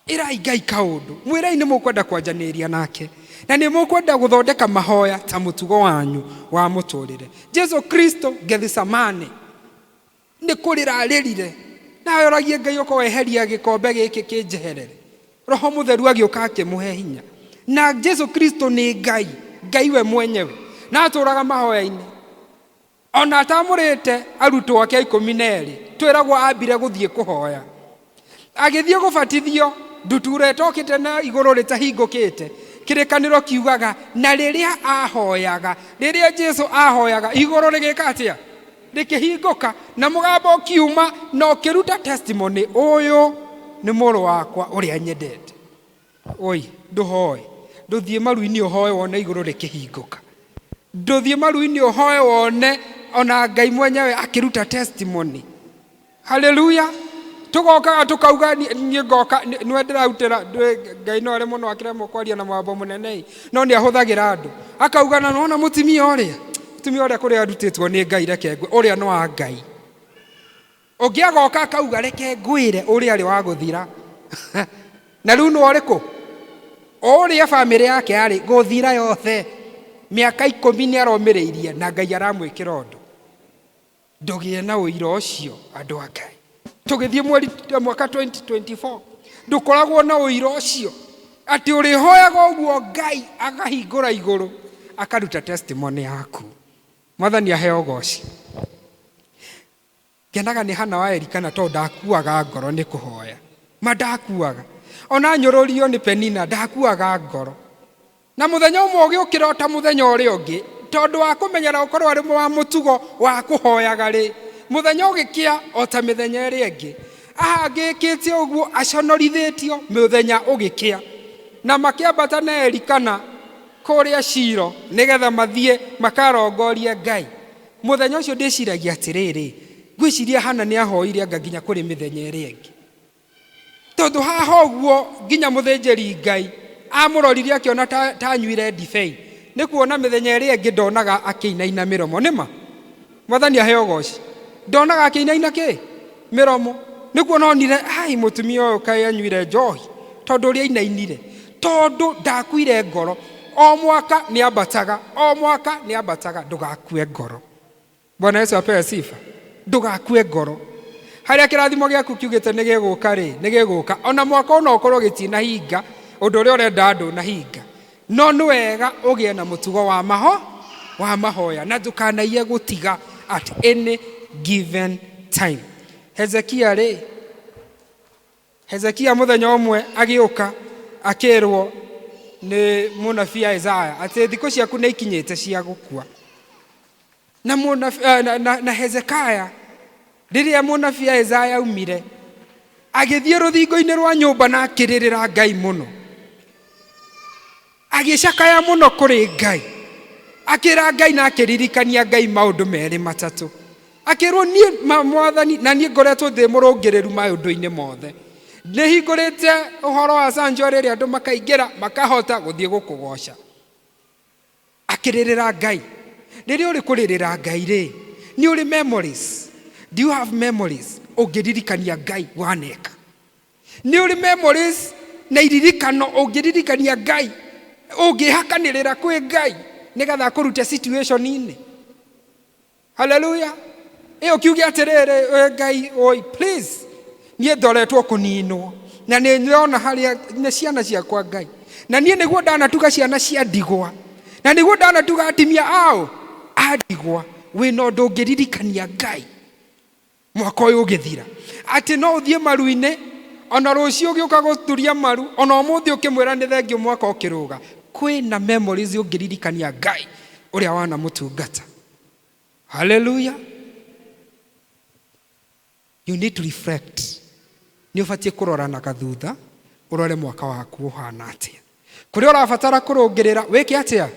ĩrai Ngai kaũndũ, mwĩrei nĩ mũkwenda kwanjanĩria nake na nĩ mũkwenda gũthondeka mahoya ta mũtugo wanyu wa mũtũrĩre. Jesu Kristo Gethisemane nĩ kũrĩra arĩrire na aroragie Ngai ũko weheria gĩkombe gĩkĩ kĩnjeherere. Roho Mũtheru agĩũka akĩmũhe hinya. Na Jesu Kristo nĩ Ngai, Ngai we mwenyewe, na atũraga mahoya-inĩ. Ona atamũrĩte arutwo ake 12, twĩragwo ambire gũthiĩ kũhoya. Agĩthiĩ gũbatithio, ndutura ĩtokĩte na igũrũ rĩtahingũkĩte. Kĩrĩkanĩro kiugaga, na rĩrĩa ahoyaga, rĩrĩa Jesu ahoyaga, igũrũ rĩgĩka atĩa? Rĩkĩhingũka, na mũgambo ũkiuma na ũkĩruta testimony, ũyũ nĩ mũrũ wakwa ũrĩa nyendete. Oi, ndũhoe, ndũthiĩ maru-inĩ ũhoe wone igũrũ rĩkĩhingũka. Ndũthiĩ maru-inĩ ũhoe wone ona Ngai mwenyewe akĩruta testimony. Haleluya. Tugokaga tukauga niĩ ngoka nĩwe ndĩrarutĩra, Ngai no arĩ mũno akĩremwo kwaria na mũgambo mũnene, no nĩ ahũthagĩra andũ. Akauga na nona mũtumia ũrĩa, mũtumia ũrĩa kũrĩa arutĩtwo nĩ Ngai, reke ngwĩre, ũrĩa nĩ wa Ngai. Ũngĩ agoka akauga reke ngwĩre ũrĩa arĩ wa gũthira. Na rĩu nĩ ũrĩkũ? Ũrĩa bamĩrĩ yake yarĩ gũthira yothe. Mĩaka 10 nĩ aromĩrĩirie na Ngai aramwĩkĩra ũndũ. Ndũgĩe na ũira ũcio andũ a Ngai. Tũgĩthiĩ mweri mwaka 2024 ndũkoragwo na ũira ũcio atĩ ũrĩhoyaga ũguo Ngai akahingũra igũrũ akaruta testimony yaku. Mwathani aheo ũgoci. Ngenaga nĩ Hana wa Elikana tondũ ndakuaga ngoro nĩ kũhoya. Ma ndakuaga. Ona nyũrũrio nĩ Penina ndakuaga ngoro. Na mũthenya ũmwe ũgĩũkĩra o ta mũthenya ũrĩa ũngĩ, tondũ wa kũmenyera ũkorwo arĩ wa mũtugo wa kũhoyaga rĩ, mũthenya ũgĩkĩa o ta mĩthenya ĩrĩa ĩngĩ. Ahangĩkĩte ũguo aconorithĩtio mũthenya ũgĩkĩa. Na makĩambata na Elikana kũrĩa Shilo nĩgetha mathiĩ makarongorie Ngai. Mũthenya ũcio ndĩciragia atĩrĩrĩ, ngwĩciria Hana nĩ ahoire anga nginya kũrĩ mĩthenya ĩrĩa ĩngĩ. Tondũ haha ũguo nginya mũthĩnjĩri Ngai amũrorire akĩona ta anyuire ndibei, nĩ kuona mĩthenya ĩrĩa ĩngĩ ndonaga akĩinaina mĩromo. Nĩma Mwathani aheo ũgoci. Ndonaga akĩinaina kĩ mĩromo, nĩ kuona onire ai mũtumia ũyũ kaĩ anyuire njohi, tondũ ũrĩa ainainire, tondũ ndakuire ngoro. O mwaka nĩ ambataga, o mwaka nĩ ambataga. Ndũgakue ngoro. Bwana Yesu apewe sifa. Ndũgakue ngoro. Harĩa kĩrathimo gĩaku kiugĩte nĩ gĩgũka rĩ, nĩ gĩgũka. Ona mwaka ũno ũkorwo gĩtinahinga, ũndũ ũrĩa ũrenda ndũnahinga. No nĩ wega ũgĩe na mũtugo wa maho, wa mahoya, na ndũkanaiye gũtiga at any given time. Hezekia rĩ, Hezekia mũthenya ũmwe agĩũka akĩrwo nĩ mũnabii Isaya atĩ thikũ ciaku nĩ ikinyĩte cia gũkua. Na na Hezekia rĩrĩa mũnabii Isaya aumire agĩthiĩ rũthingo-inĩ rwa nyũmba na akĩrĩrĩra Ngai mũno, agĩcakaya mũno kũrĩ Ngai, akĩra Ngai na akĩririkania Ngai maũndũ merĩ matatũ. Akĩrwo niĩ Mwathani na niĩ ngoretwo ndĩ mũrũngĩrĩru maũndũ-inĩ mothe, nĩhingũrĩte ũhoro wa sanctuary ĩrĩa andũ makaingĩra makahota gũthiĩ gũkũgoca. Akĩrĩrĩra Ngai. Rĩrĩa ũrĩ kũrĩrĩra Ngai rĩ, nĩ ũrĩ memories. Do you have memories ũngĩririkania Ngai waneka? Nĩ ũrĩ memories na iririkano ũngĩririkania Ngai, ũngĩhakanĩrĩra kwĩ Ngai nĩgetha akũrute situation-inĩ. Hallelujah. Ĩ ũkiuge atĩrĩrĩ, we Ngai, oi please, niĩ ndoretwo kũninwo na nĩ ndĩrona harĩa nĩ ciana ciakwa Ngai, na niĩ nĩguo ndanatuga ciana cia ndigwa, na nĩguo ndanatuga atimia ao a ndigwa. Wĩna ũndũ ũngĩririkania Ngai mwaka ũyũ ũgĩthira, atĩ no ũthiĩ maru-inĩ ona rũciũ ũgĩũka gũturia maru, ona ũmũthĩ ũkĩmwĩra nĩ thengiũ mwaka ũkĩrũga. Kwĩna memories ũngĩririkania Ngai ũrĩa wanamũtungata. Hallelujah. You need to reflect. Nĩ ũbatiĩ kũrora na gathutha, ũrore mwaka waku ũhana atĩa. Kũrĩa ũrabatara kũrũngĩrĩra, wĩke atĩa?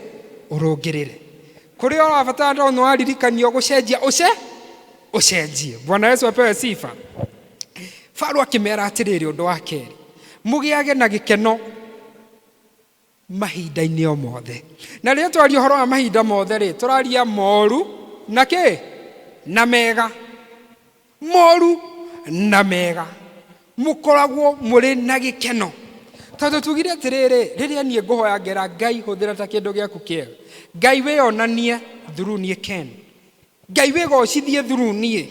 Ũrũngĩrĩre. Kũrĩa ũrabatara tondũ nĩwaririkanio gũcenjia, ũcenjie. Bwana Yesu apewe sifa. Farao akĩmera atĩrĩrĩ ũndũ wa kerĩ. Mũgĩage na gĩkeno mahinda-inĩ o mothe. Na rĩrĩa twaria ũhoro wa mahinda mothe rĩ, tũraria moru na kĩ na mega, moru na mega, mũkoragwo mũrĩ na gĩkeno. Tondũ tugire atĩrĩrĩ, rĩrĩa niĩ ngũhoya ngera Ngai hũthĩra ta kĩndũ gĩaku kĩega, Ngai wĩonanie through niĩ, Ken, Ngai wĩgocithie through niĩ.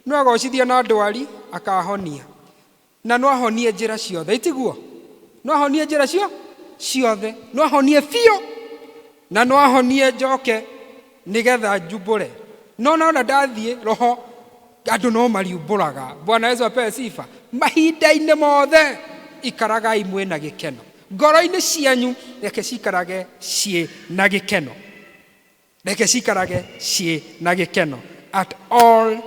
No agocithie na ndwari akahonia, na no ahonie njĩra ciothe, itiguo? No ahonie njĩra cio ciothe, no ahonie biũ, na no ahonie njoke nĩgetha njumbũre. No nona ndathiĩ roho andũ no mariumbũraga. Bwana Yesu apewe sifa. Mahinda-inĩ mothe ikaragai mwĩna gĩkeno, ngoro-inĩ cianyu reke cikarage ciĩ na gĩkeno, reke cikarage ciĩ na gĩkeno at all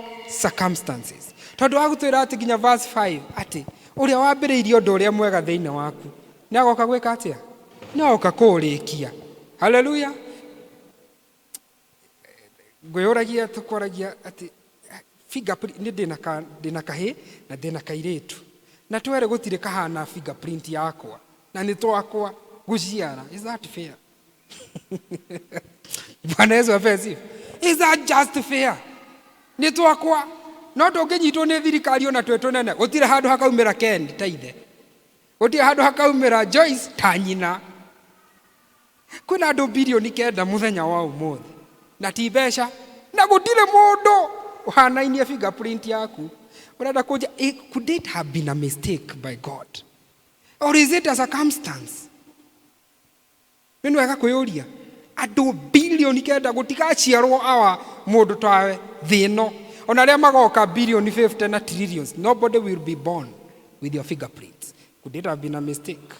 circumstances. Tondũ wa gũtwĩra atĩ nginya verse 5 atĩ ũrĩa wambĩrĩirie ũndũ ũrĩa mwega thĩinĩ waku nĩ agoka gwĩka atĩa? Nĩ agoka kũũrĩkia. Haleluya. Ngwĩyũragia, tũkwaragia atĩ fingerprint, nĩ ndĩna ka ndĩna kahĩ na ndĩna kairĩtu, na twerĩ gũtirĩ kahana fingerprint yakwa, na nĩ twakwa gũciara. Is that fair? Bwana Yesu apewe sifa. Is that just fair? Nĩ twakwa, no ndũngĩnyitwo nĩ thirikari ona twĩ tũnene. Gũtirĩ handũ hakaumĩra Ken ta ithe, gũtirĩ handũ hakaumĩra Joyce ta nyina. Kwĩna andũ 9 bilioni mũthenya wa ũmũthĩ, na ti mbeca, na gũtirĩ mũndũ ũhanainie fingerprint yaku. Ũrenda kũnja, could it have been a mistake by God, or is it a circumstance? Nĩ wega kwĩyũria. Andũ 9 bilioni gũtigaciarwo awa mũndũ tawe thĩ ĩno, ona arĩa magoka 50 bilioni na trillions, nobody will be born with your fingerprints. Could it have been a mistake?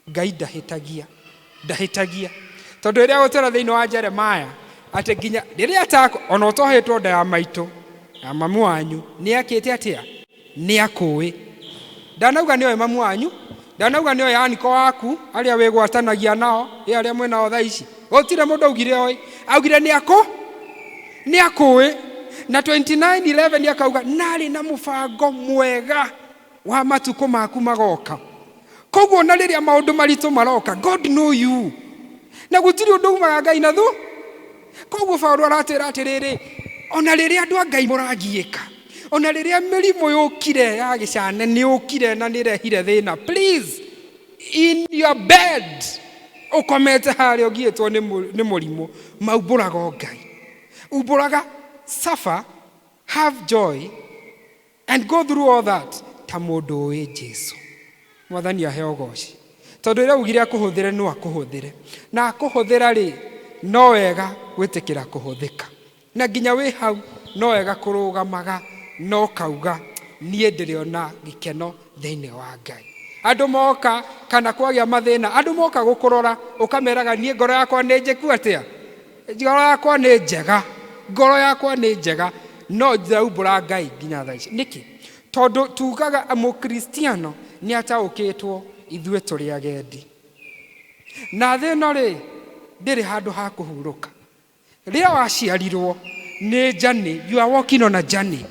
Ngai ndahĩtagia, ndahĩtagia, tondũ rĩrĩa gũtwĩra thĩinĩ wa Jeremaya atĩ nginya rĩrĩa atako ona ũtohetwo nda ya maitũ ya mamu wanyu nĩ akĩte atĩa, nĩ akũĩ. Ndanauga nĩoĩ mamu wanyu, ndanauga nĩoĩ aniko waku arĩa wĩgwatanagia nao, ĩ arĩa mwĩnao thaa ici. Gũtirĩ mũndũ augire oĩ, augire nĩ akũ nĩ akũĩ. Na 29:11 akauga narĩ na mũbango mwega wa matukũ maku magoka. Koguo na rĩrĩa maũndũ maritũ maroka, God know you, na gũtirĩ ũndũ umaga Ngai na thu. Koguo Paulo aratwĩra atĩrĩrĩ, ona rĩrĩa andũ a Ngai mũragiĩka, ona rĩrĩa mĩrimũ yũkire ya gĩcane, nĩ yũkire na nĩ ĩrehire thĩna, please, in your bed ũkomete harĩa ũgiĩtwo nĩ mũrimũ, maumbũraga o Ngai, umbũraga, suffer, have joy and go through all that ta mũndũ ũĩ Jesu. Mwathani aheo ũgoci, tondũ rĩrĩa augire akũhũthĩre, no akũhũthĩre, na akũhũthĩra rĩ, no wega gwĩtĩkĩra kũhũthĩka, na nginya wĩ hau no wega kũrũgamaga no kauga niĩ ndĩrĩona gĩkeno thĩinĩ wa Ngai. Andũ moka kana kwagĩa mathĩna, andũ moka gũkũrora, ũkameraga niĩ ngoro yakwa nĩ njĩku atĩa, ngoro yakwa nĩ njega, ngoro yakwa nĩ njega, no ndĩraumbũra Ngai nginya thaa ici. Nĩkĩ? Tondũ tugaga mũkristiano nĩ ataũkĩtwo ithuĩ tũrĩ agendi, na thĩ ĩno rĩ ndĩrĩ handũ ha kũhurũka. Rĩrĩa waciarirwo nĩ journey, you are walking on a journey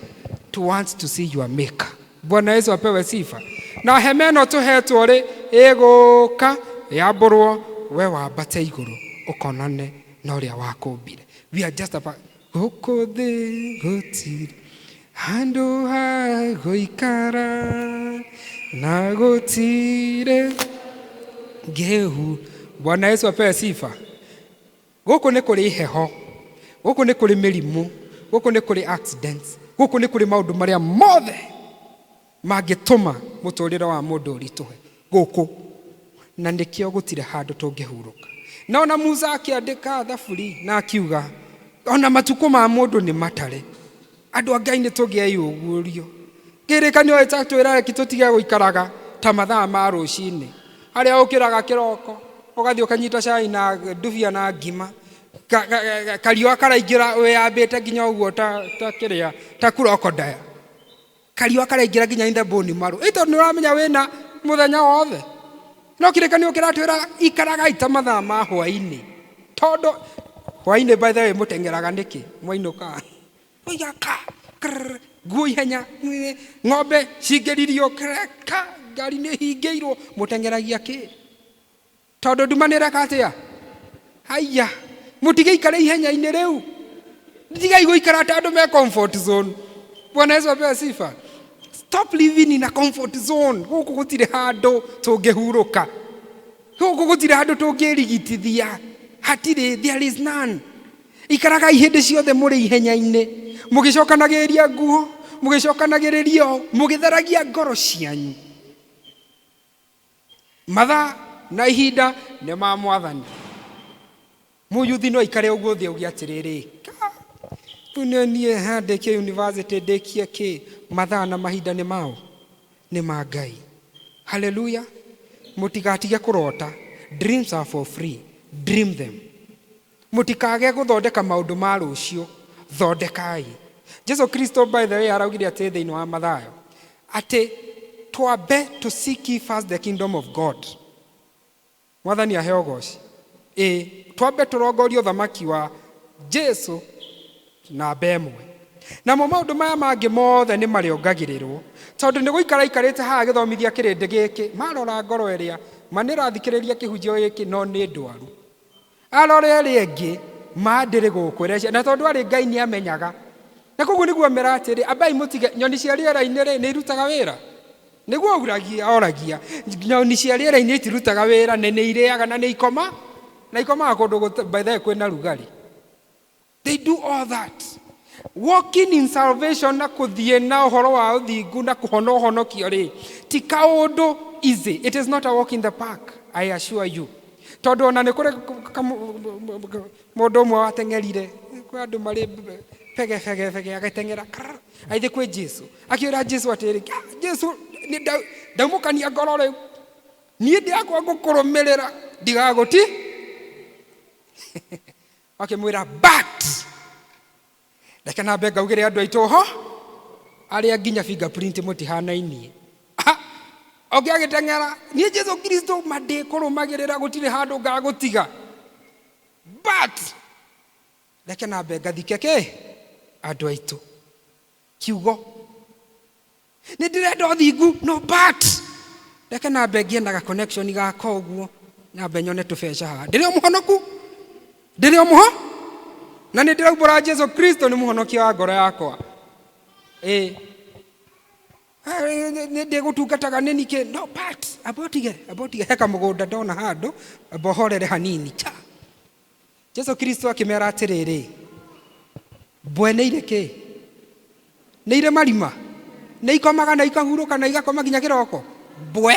to want to see your maker. Bwana Yesu apewe sifa. Na hema ĩno tũhetwo rĩ, ĩgũka yambũrwo, we wambate igũrũ ũkonane na ũrĩa wakũmbire. We are just about gũkũ thĩ gũtirĩ handũ ha gũikara, na gũtirĩ ngĩhu. Bwana Yesu apewe sifa. Gũkũ nĩ kũrĩ heho, gũkũ nĩ kũrĩ mĩrimũ, gũkũ nĩ kũrĩ accidents, gũkũ nĩ kũrĩ maũndũ marĩa mothe mangĩtũma mũtũrĩre wa mũndũ ũritũhe gũkũ, na nĩkĩo gũtirĩ handũ tũngĩhurũka. Na ona Musa akĩandĩka thaburi na akiuga ona matukũ ma mũndũ nĩ matare. Andũ a Ngai, nĩ tũngĩeyũguũrio kĩrĩkanĩro ĩtatwĩra reki tũtige gũikaraga ta mathaa ma rũcinĩ harĩa ũkĩraga kĩroko ũgathiĩ ũkanyita cai na ndubia na ngima. Kariũa karaingĩra wĩyambĩte nginya ũguo ta kĩrĩa ta crocodile, kariũa karaingĩra nginya in the bone marrow, ĩ tondũ nĩ ũramenya wĩna mũthenya wothe. No kĩrĩkanĩro kĩratwĩra ikaragai ta mathaa ma hwainĩ, tondũ hwainĩ, by the way, mũteng'eraga nĩkĩ? Mwainũka oiga ka krr, nguo ihenya, ng'ombe cingĩririo ka. Ngari nĩ hingĩirwo. Mũteng'eragia kĩ? Tondũ nduma nĩ ĩreka atĩa? Haiya, mũtigĩikare ihenya-inĩ rĩu. Tigai gũikara ta andũ me comfort zone. Bwana Yesu apewe sifa. Stop living in a comfort zone. Gũkũ gũtirĩ handũ tũngĩhurũka. Gũkũ gũtirĩ handũ tũngĩrigitithia. Hatirĩ, there is none. Ikaragai hĩndĩ ciothe mũrĩ ihenya-inĩ, mũgĩcokanagĩrĩria nguo, mũgĩcokanagĩrĩria ũũ, mũgĩtheragia ngoro cianyu. Mathaa na ihinda nĩ ma Mwathani. Mũyuthi no aikare ũguo thĩ auge atĩrĩrĩ, rĩu nĩ niĩ ha ndĩkie university, ndĩkie kĩ? Mathaa na mahinda nĩ mao, nĩ ma Ngai. Haleluya. Mũtigatige kũrota. Dreams are for free, dream them. Mũtikage gũthondeka maũndũ ma rũciũ, thondekai. Jesu Kristo, by the way, araugire atĩ thĩinĩ wa Mathayo atĩ twambe to seek ye first the kingdom of God. Mwathani aheo goci. Ĩ twambe tũrongorie ũthamaki wa Jesu namba ĩmwe, namo maũndũ maya mangĩ mothe nĩ marĩongagĩrĩrwo. Tondũ nĩ gũikara aikarĩte haha agĩthomithia kĩrĩndĩ gĩkĩ, marora ngoro ĩrĩa ma nĩrathikĩrĩria kĩhunjio gĩkĩ no nĩ ndwaru, arora ĩrĩa ĩngĩ ma ndĩrĩ gũkũ ĩrecia. Na tondũ arĩ Ngai nĩ amenyaga, na koguo nĩguo amera atĩrĩ, ambai mũtige. Nyoni cia rĩera-inĩ rĩ, nĩ irutaga wĩra? Nĩguo uragia oragia. Nyoni cia rĩera-inĩ itirutaga wĩra, nĩ irĩaga na nĩ ikoma na ikomaga kũndũ by the way kwĩna rugarĩ. They do all that. Walking in salvation na kũthiĩ na ũhoro wa ũthingu na kũhona ũhonokio rĩ, ti kaũndũ easy. It is not a walk in the park, I assure you. Tondũ ona nĩ kũrĩ mũndũ ũmwe wateng'erire, kwĩ andũ marĩ bege bege bege, agĩteng'era agĩthiĩ kwĩ Jesu, akĩũra Jesu atĩrĩ, "Jesu, nĩ ndaumũkania ngoro rĩu, niĩ ndĩakwa ngũkũrũmĩrĩra ndigagũti." Akĩmwĩra, "But reke nambe ngaugĩre andũ aitũ ho arĩa nginya fingerprint mũtihanainie." Ũngĩ agĩteng'era, "Niĩ Jesu Kristo ma ndĩkũrũmagĩrĩra, gũtirĩ handũ ngagũtiga, but reke nambe ngathike kĩ andũ aitũ." Kiugo nĩ ndĩrenda ũthingu, no but reke nambe ngĩe na ga connection gaka ũguo, nambe nyone tũbeca haha. Ndĩrĩ o mũhonoku, ndĩrĩ o mũho na nĩ ndĩraumbũra Jesu Kristo nĩ mũhonokia wa ngoro yakwa. Ĩ nĩ ndĩgũtungataga nĩ nikĩ? No but amba ũtige he kamũgũnda ndona handũ, amba ũhorere hanini cha. Jesu Kristo akĩmera atĩrĩrĩ, mbwe nĩ irĩ kĩ? Nĩ irĩ marima? Nĩ ikomaga na ikahurũka na igakoma nginya kĩroko? Mbwe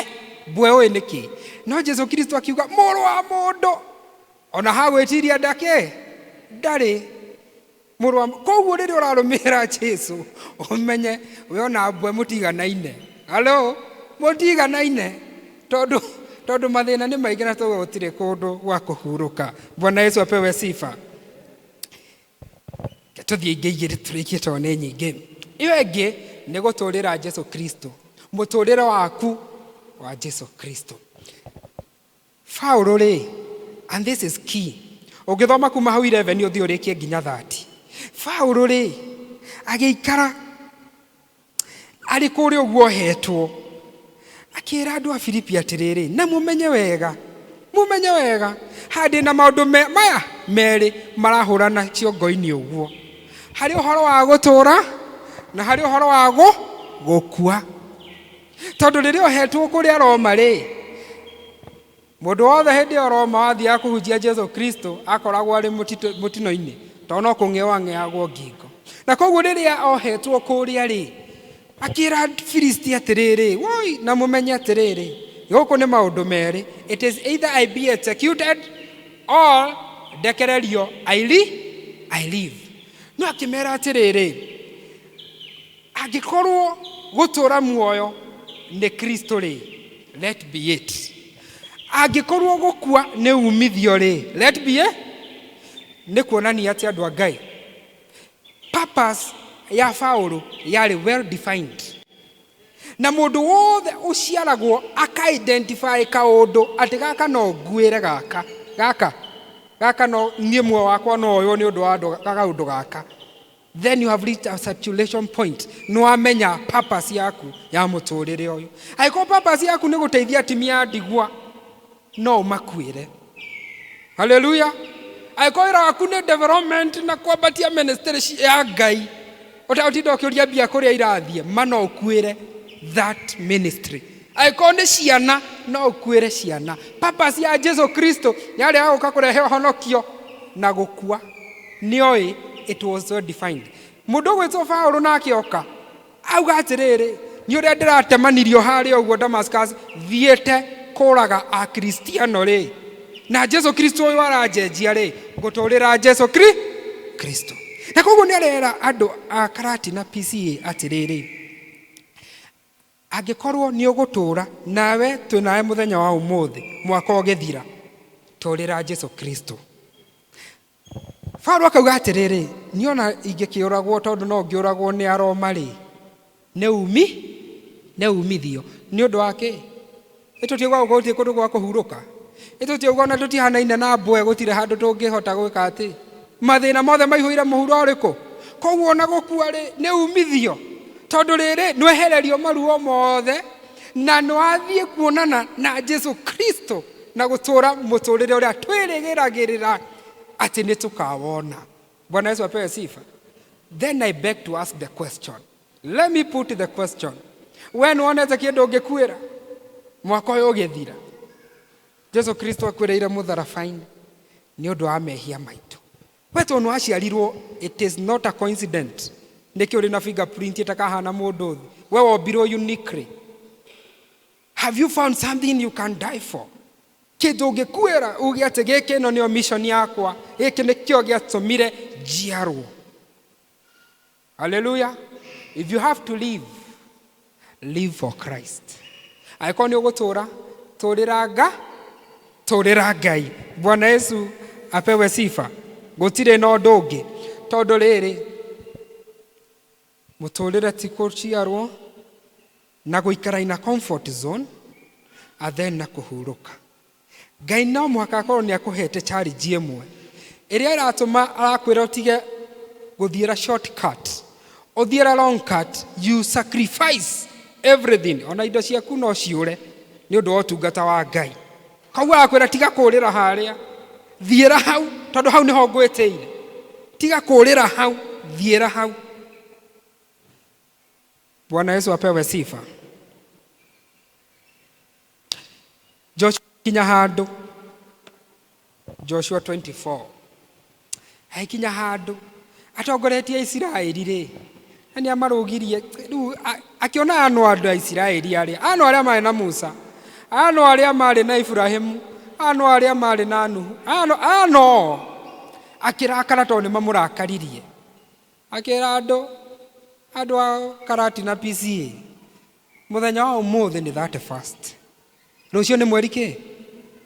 ũĩ nĩ kĩ? No Jesu Kristo akiuga, mũrũ wa mũndũ ona hagwĩtiria ndakĩ ndarĩ. Mũrũ wa koguo rĩrĩa ũrarũmĩrĩra Jesu, ũmenye we ona mbwe mũtiganaine. Halo, mũtiganaine, tondũ mathĩna nĩ maingĩ na tondũ gũtirĩ kũndũ gwa kũhurũka. Bwana Yesu apewe sifa. Tũthiĩ ingĩ igĩrĩ tũrĩkie, tondũ nĩ nyingĩ. Ĩyo ĩngĩ nĩ gũtũrĩra Jesu Kristo, mũtũrĩre waku wa Jesu Kristo. Paulo rĩ, and this is key, ũngĩthoma kuma hau 11 ũthiĩ ũrĩkie nginya 30, Paulo rĩ, agĩikara arĩ kũrĩa ũguo ohetwo, akĩra andũ a Filipi atĩrĩrĩ, na mũmenye wega, mũmenye wega handĩ na maũndũ maya merĩ marahũrana ciongo-inĩ ũguo, harĩ ũhoro wa gũtũũra na harĩ ũhoro wa gũkua. Tondũ rĩrĩa ohetwo kũrĩa Roma rĩ, mũndũ wothe hĩndĩ ĩyo Roma wathiaga kũhunjia Jesu Kristo akoragwo arĩ mũtino-inĩ, tondũ no kũng'eo ang'eagwo ngingo. Na koguo rĩrĩa ohetwo kũrĩa rĩ, akĩra Filisti atĩrĩrĩ, woi, na mũmenye atĩrĩrĩ, gũkũ nĩ maũndũ merĩ, it is either I be executed or ndekererio I live. No akĩmera atĩrĩrĩ, angĩkorwo gũtũũra muoyo nĩ Kristo rĩ, let be it. Angĩkorwo gũkua nĩ umithio rĩ, let be it. Nĩ kuonania atĩ, andũ a Ngai, purpose ya Paulo yarĩ well defined. Na mũndũ wothe ũciaragwo aka-identify kaũndũ atĩ gaka no nguĩre, gaka gaka gaka no niĩ muoyo wakwa no ũyũ nĩ ũndũ wa kaũndũ gaka. Then you have reached a saturation point. Nĩ wamenya purpose yaku ya mũtũrĩre ũyũ. Angĩkorwo purpose yaku nĩ gũteithia atumia a ndigwa, no ũmakuĩre. Haleluya. Angĩkorwo wĩra waku nĩ development na kwambatia ministry ya Ngai, ũtagũtinda ũkĩũria mbia kũrĩa irathiĩ, ma no ũkuĩre that ministry. Angĩkorwo nĩ ciana, no ũkuĩre ciana. Purpose ya Jesu Kristo yarĩ ya gũka kũrehe ũhonokio na gũkua. Nĩoĩ it was well defined. Mũndũ ũgwĩtwo Paũlũ nake oka auga atĩrĩrĩ, nĩ ũrĩa ndĩratemanirio harĩa ũguo Damascus thiĩte kũraga Akristiano rĩ, na Jesu Kristo ũyũ aranjenjia rĩ, ngũtũrĩra Jesu Kristo. Na koguo nĩ arera andũ a Karatina PCA atĩrĩrĩ, angĩkorwo nĩ ũgũtũra nawe twĩ nawe mũthenya wa ũmũthĩ mwaka ũgĩthira, tũrĩra Jesu Kristo. Paũlũ akauga atĩrĩrĩ, niĩ ona ingĩkĩũragwo tondũ no ngĩũragwo nĩ Aroma rĩ, nĩ umithio. Nĩ ũndũ wa kĩ? Ĩtũtiuga gũtirĩ kũndũ gwa kũhurũka. Ĩtũtiuga ona tũtihanaine na mbwe, gũtirĩ handũ tũngĩhota gwĩka atĩ. Mathĩna mothe maihũire mũhuro ũrĩkũ? Koguo ona gũkua rĩ, nĩ umithio. Tondũ rĩrĩ, nĩwehererio maruo mothe, na nĩwathiĩ kuonana na Jesu Kristo na gũtũra mũtũrĩre ũrĩa twĩrĩgĩragĩrĩra atĩ nĩ tũkawona. Bwana Yesu apewe sifa. Then I beg to ask the question. Let me put the question. We nĩwonete kĩndũ ũngĩkuĩra mwaka ũyũ ũgĩthira? Jesu Kristo akuĩrĩire mũtharaba-inĩ nĩ ũndũ wa mehia maitũ. We tondũ nĩwaciarirwo, it is not a coincidence. Nĩkĩ ũrĩ na fingerprint ĩtakahana mũndũ ũthĩ? We wombirwo uniquely. Have you found something you can die for? Kĩndũ ũngĩkuĩra uge atĩ gĩkĩ ĩno nĩyo mission yakwa, gĩkĩ nĩkĩo gĩatũmire njiarwo. Hallelujah. If you have to live, live for Christ. Angĩkorwo nĩ ũgũtũra, tũrĩra tũrĩra Ngai. Bwana Yesu apewe sifa. Gũtirĩ na ũndũ ũngĩ. Tondũ rĩrĩ, mũtũrĩre ti gũciarwo na gũikara in a comfort zone and then na kũhurũka. Ngai no mũhaka akorwo nĩ akũhete challenge ĩmwe ĩrĩa ĩratũma arakwĩra ũtige gũthiĩra shortcut, ũthiĩra long cut. You sacrifice everything, ona indo ciaku no ciũre nĩ ũndũ wa ũtungata wa Ngai. Koguo arakwĩra tiga kũũrĩra harĩa, thiĩra hau, tondũ hau nĩho ngwĩtĩire. Tiga kũũrĩra hau, thiĩra hau. Bwana Yesu apewe sifa. Joshua kinya handũ, Joshua 24, aikinya handũ atongoretie Isiraeli rĩ, na nĩ amarũgirie rĩu akĩona ano andũ a Isiraeli arĩa ano arĩa marĩ na Musa, ano arĩa marĩ na Ibrahimu, ano arĩa marĩ na Nuhu, ano akĩrakara tondũ nĩ mamũrakaririe. Akĩra andũ a Karatina PCA, mũthenya wa ũmũthĩ nĩ 31st, rũciũ nĩ mweri kĩ?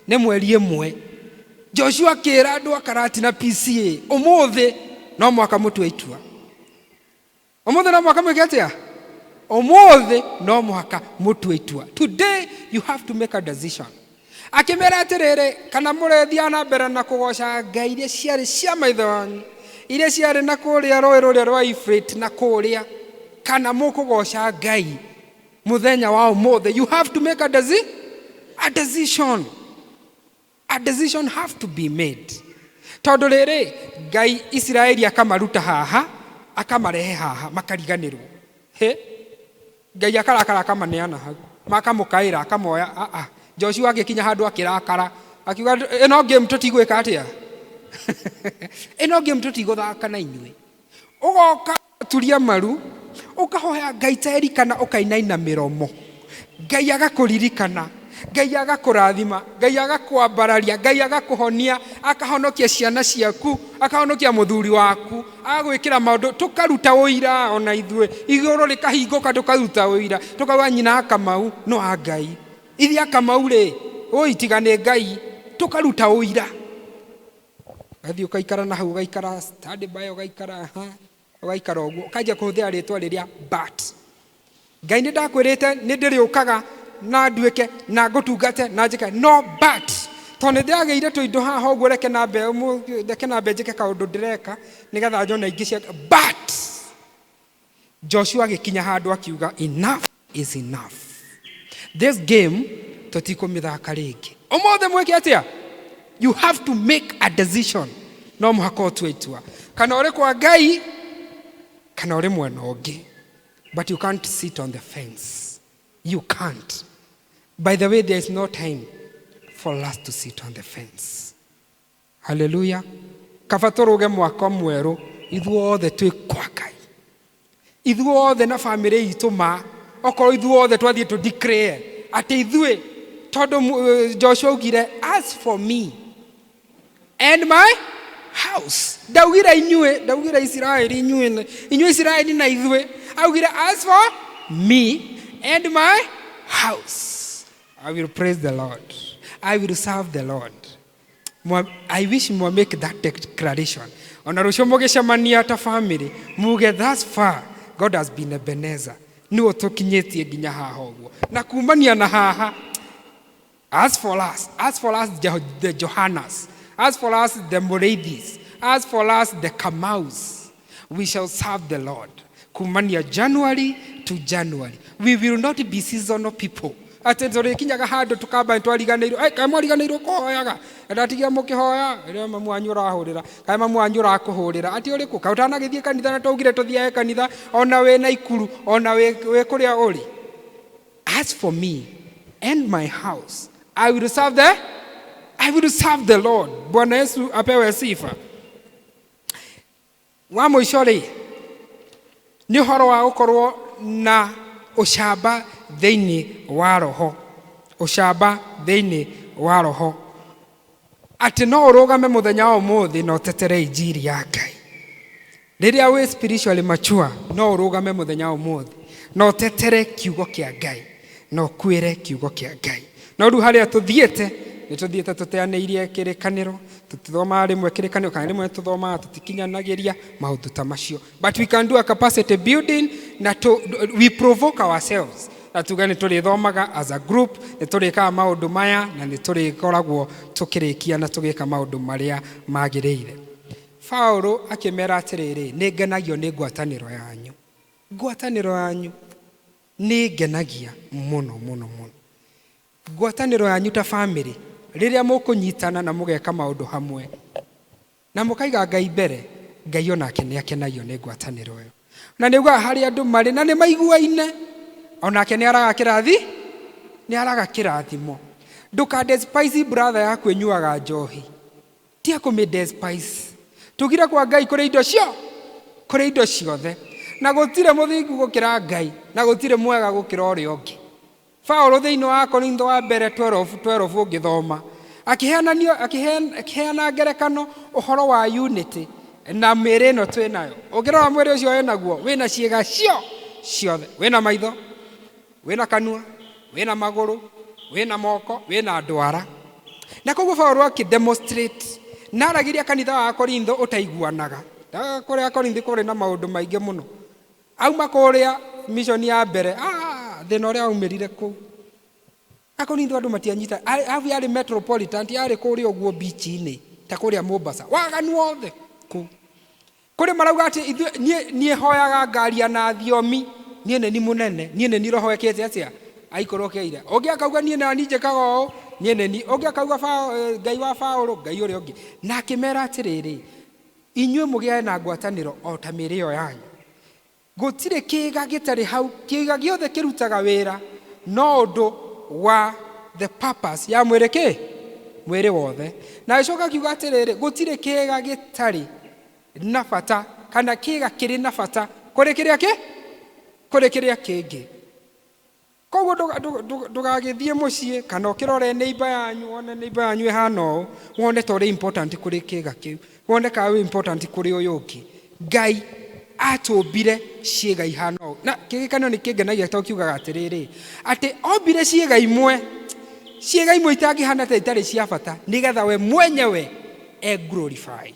Nĩ mweri ĩmwe. Joshua akĩra andũ a Karatina PCA, ũmũthĩ no mwaka mũtue itua. Ũmũthĩ no mwaka mwĩke atĩa? Ũmũthĩ no mũhaka mũtue itua. Today you have to make a decision. Akĩmera atĩrĩrĩ, kana mũrethiaga na mbere na kũgoca ngai iria ciarĩ cia maithe wanyu, iria ciarĩ na kũrĩa rũĩ rũrĩa rwa Euphrates na kũrĩa, kana mũkũgoca Ngai mũthenya wa ũmũthĩ. You have to make a decision. A decision have to be made. Tondũ rĩrĩ, Ngai Isiraeli akamaruta haha, akamarehe haha, makariganĩrwo. He? Ngai akarakara akamaneana hau. Makamũkaĩra, akamoya. Joshua agĩkinya handũ akĩrakara, akiuga ĩno game tũtigwĩka atĩa? Ĩno game tũtigũthaka na inyuĩ. Ũgoka turia maru, ũkahoya Ngai ta Elikana, ũkainaina mĩromo. Ngai agakũririkana, Ngai agakũrathima, Ngai agakwambararia, Ngai agakũhonia, akahonokia ciana ciaku, akahonokia mũthuri waku, agagwĩkĩra maũndũ, tũkaruta ũira ona ithuĩ, igũrũ rĩkahingũka tũkaruta ũira, tũkauga nyina Akamau no a Ngai. Ithuĩ Akamau rĩ, ũi tiga nĩ Ngai, tũkaruta ũira. Ũgathiĩ ũgaikara na hau, ũgaikara stand by, ũgaikara ha, ũgaikara ũguo, ũkanjia kũhũthĩra rĩtwa rĩrĩa but. Ngai nĩ ndakwĩrĩte nĩ ndĩrĩũkaga na nduĩke na ngũtungate na njĩke, no but Tondũ nĩ ndĩragĩire tũindo haha ũguo, reke nambe reke nambe njĩke kaũndũ ndĩreka nĩgetha njone ingĩ cia. But Joshua agĩkinya handũ akiuga, "Enough is enough. This game tũtikũmĩthaka rĩngĩ." Ũmũthĩ mwĩke atĩa? You have to make a decision. No mũhaka ũtue itua, kana ũrĩ kwa Ngai kana ũrĩ mwena ũngĩ, but you can't sit on the fence. You can't. By the way, there is no time for us to sit on the fence. Haleluya. Kaba tũrũge mwaka mwerũ ithuothe twĩ kwa Ngai, ithuothe na famĩlĩ itũ, ma okorwo ithuothe twathiĩ tũ declare atĩ ithuĩ, tondũ Joshua augire, "As for me and my house." Ndaugire inyuĩ, ndaugire Isiraeli inyuĩ, inyuĩ Isiraeli na ithuĩ. Augire, "As for me and my house, I will praise the Lord, I will serve the Lord." I wish mwa make that declaration. Ona rũciũ mũgĩcemania ta family, muge, "Thus far God has been Ebenezer, nĩwe ũtũkinyĩtie nginya haha ũguo, na kumania na haha, as for us the Johannas, as for us the Mureithis, as for us the Kamaus, we shall serve the Lord." Kumania January to January, we will not be seasonal people, atĩ tũrĩkinyaga handũ tũkamba twariganĩirwo. Ai, kaĩ mwariganĩirwo kũhoyaga? Ndatigia mũkĩhoya rĩrĩa mamu wanyu ũrahũrĩra, kaĩ mamu wanyu ũrakũhũrĩra atĩ ũrĩkũ, kaĩ ũtanagĩthiĩ kanitha? Na twaugire tũthiage kanitha ona wĩ na ikuru, ona wĩ kũrĩa ũrĩ. As for me and my house, I will serve the Lord. Bwana Yesu apewe sifa. Wa mũico rĩ, nĩ ũhoro wa gũkorwo na ũcamba thĩinĩ wa roho, ũcamba thĩinĩ wa roho, atĩ no ũrũgame mũthenya wa ũmũthĩ na ũtetere injiri ya Ngai. Rĩrĩa wĩ spiritually mature, no ũrũgame mũthenya wa ũmũthĩ na ũtetere kiugo kĩa Ngai na ũkuĩre kiugo kĩa Ngai. No rĩu harĩa tũthiĩte, nĩ tũthiĩte tũteanĩirie kĩrĩkanĩro. Tũtithomaga rĩmwe kĩrĩkanĩro, kana rĩmwe tũthomaga tũtikinyanagĩria maũndũ ta macio, but we can do a capacity building na we provoke ourselves na tuge nĩ tũrĩthomaga as a group, nĩ tũrĩkaga maũndũ maya, na nĩ tũrĩkoragwo tũkĩrĩkia na tũgĩka maũndũ marĩa magĩrĩire. Paulo akĩmera atĩrĩrĩ, "Nĩ ngenagio nĩ ngwatanĩro yanyu. Ngwatanĩro yanyu nĩ ngenagia mũno mũno mũno, ngwatanĩro yanyu ta family, rĩrĩa mũkũnyitana na mũgeka maũndũ hamwe na mũkaiga Ngai mbere, Ngai onake nĩ akenagio nĩ ngwatanĩro ĩyo." Na nĩ ugaga harĩa andũ marĩ na nĩ maiguaine, onake nĩ araga kĩrathi, nĩ araga kĩrathimo. Ndũka despise brother yaku ĩnyuaga njohi, tia kũmĩ despise. Tugire kwa Ngai kũrĩ indo cio, kũrĩ indo ciothe, na gũtirĩ mũthingu gũkĩra Ngai, na gũtirĩ mwega gũkĩra ũrĩa ũngĩ. Paulo thĩinĩ wa Korintho wa mbere 12:12 ũngĩthoma, akĩheana ngerekano ũhoro wa unity na mĩĩrĩ ĩno twĩ nayo. Ũngĩrora mwĩrĩ ũcio wĩnaguo, wĩna ciĩga cio ciothe, wĩna maitho, wĩna kanua, wĩna magũrũ, wĩna moko, wĩna ndwara. Na koguo Paulo akĩdemonstrate na aragĩria kanitha wa Korintho ũtaiguanaga. Kũrĩa Korinthi kũrĩ na maũndũ maingĩ mũno. Auma kũrĩa mission ya mbere, thĩna ũrĩa aumĩrire kũu Akorintho, andũ matianyita. Abu yarĩ metropolitan, ti yarĩ kũrĩa ũguo beach-inĩ ta kũrĩa Mombasa, waganu wothe kũu. Kũrĩ marauga atĩ niĩ hoyaga ngaria na thiomi, niĩ nĩ ni mũnene, niĩ nĩ ni roho ĩkĩte atĩa aikũrũkĩire. Ũngĩ akauga, "Niĩ nani njĩkaga ũũ, niĩ nĩ ni." Ũngĩ akauga, Ngai wa Paũlũ, Ngai ũrĩa ũngĩ." Na akĩmera atĩrĩrĩ, "Inyuĩ mũgĩae na ngwatanĩro o ta mĩĩrĩ ĩyo yanyu. Gũtirĩ kĩĩga gĩtarĩ hau, kĩĩga gĩothe kĩrutaga wĩra no ũndũ wa the purpose ya mwĩrĩ, kĩ mwĩrĩ wothe." Na agĩcoka akiuga atĩrĩrĩ, "Gũtirĩ kĩĩga gĩtarĩ na bata kana kĩĩga kĩrĩ na bata kũrĩ kĩrĩa kĩ kũrĩ kĩrĩa kĩngĩ." Koguo ndũgagĩthiĩ mũciĩ kana ũkĩrore neighbor yanyu, wone neighbor yanyu ĩhana ũũ, wone ta ũrĩ important kũrĩ kĩĩga kĩu, wone ka wĩ important kũrĩ ũyũ ũngĩ. Ngai atũmbire ciĩga ihana ũũ, na kĩrĩkanĩro nĩ kĩngenagia tondũ kiugaga atĩrĩrĩ, atĩ ombire ciĩga imwe, ciĩga imwe itangĩhana ta itarĩ cia bata, nĩgetha we mwenyewe e glorify.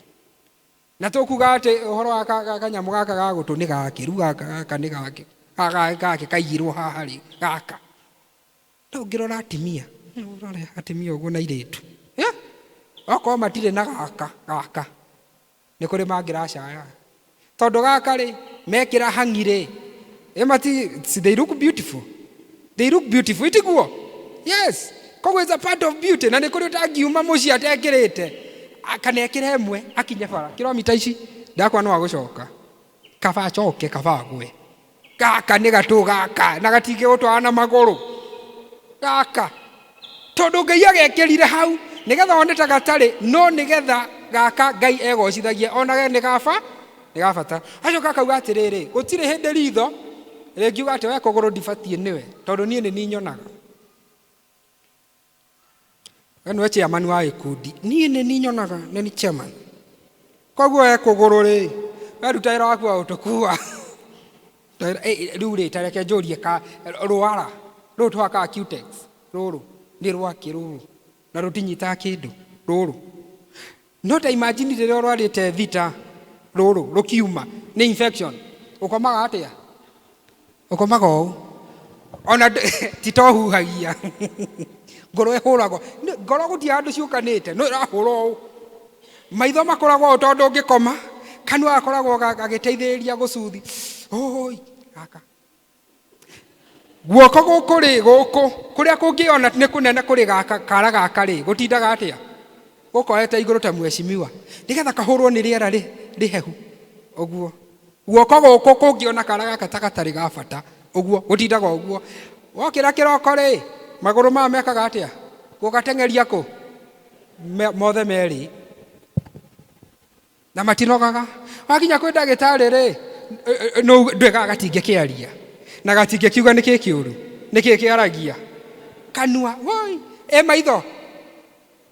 Na tũkuga atĩ ũhoro wa kanyamũ gaka ga gũtũ nĩ gakĩ, rĩu gaka gaka nĩ gakĩ, gaka gakĩ kaigirwo haha rĩ gaka. No ũngĩrora atimia, ũrore atimia ũguo na irĩtu. Okorwo matirĩ na gaka gaka nĩ kũrĩ mangĩracaya tondũ gaka rĩ mekĩra hangi rĩ ĩ mati they look beautiful, they look beautiful, itiguo? Yes. Koguo it's a part of beauty. Na nĩ kũrĩ ũtangiuma mũciĩ atekĩrĩte, kana ekĩre ĩmwe akinye bara kilomita ici ndakwa no agũcoka kaba acoke kaba agwe. Gaka nĩ gatũ gaka na gatingĩgũtwara na magũrũ gaka, tondũ Ngai agekĩrire hau nĩgetha one ta gatarĩ no nĩgetha gaka Ngai egocithagie onage nĩ gaba nĩ gabata. Acoka akauga atĩrĩrĩ, gũtirĩ hĩndĩ ritho rĩngiuga atĩ we kũgũrũ ndibatiĩ nĩwe tondũ niĩ nĩ ninyonaga. We nĩwe chairman wa gĩkundi, niĩ nĩ ninyonaga, nĩ ni chairman. Koguo we kũgũrũ rĩ, we ruta wĩra waku wa gũtũkua. Rĩu rĩ, ta reke njũrie ka rwara rũrũ tũhakaga Cutex rũrũ nĩ rwakĩ rũrũ na rũtinyitaga kĩndũ rũrũ? No ta imagine rĩrĩa ũrwarĩte thita rũrũ rũkiuma nĩ infection, ũkomaga atĩa? Ũkomaga ũũ ona ti to huhagia ngoro ĩhũragwo. Ngoro gũtirĩ handũ ciũkanĩte no ĩrahũra ũũ. Maitho makoragwo ũũ tondũ ũngĩkoma kanua gakoragwo gagĩteithĩrĩria gũcuthi ũi. Gaka guoko gũkũ rĩ, gũkũ kũrĩa kũngĩona nĩ kũnene kũrĩ gaka kara gaka rĩ, gũtindaga atĩa gũkoete igũrũ ta mheshimiwa nĩgetha kahũrwo nĩ rĩera rĩ rĩhehu ũguo. Guoko gũkũ kũngĩona kara gaka ta gatarĩ ga bata ũguo gũtindaga ũguo. Wokĩra kĩroko rĩ, magũrũ maya mekaga atĩa gũgateng'eria kũ mothe merĩ na matinogaga. Wakinya kwĩ ndagĩtarĩ rĩ, no ndwĩgaga gatingĩkĩaria na gatingĩkiuga nĩkĩ kĩũru nĩkĩ kĩaragia kanua woi ĩ maitho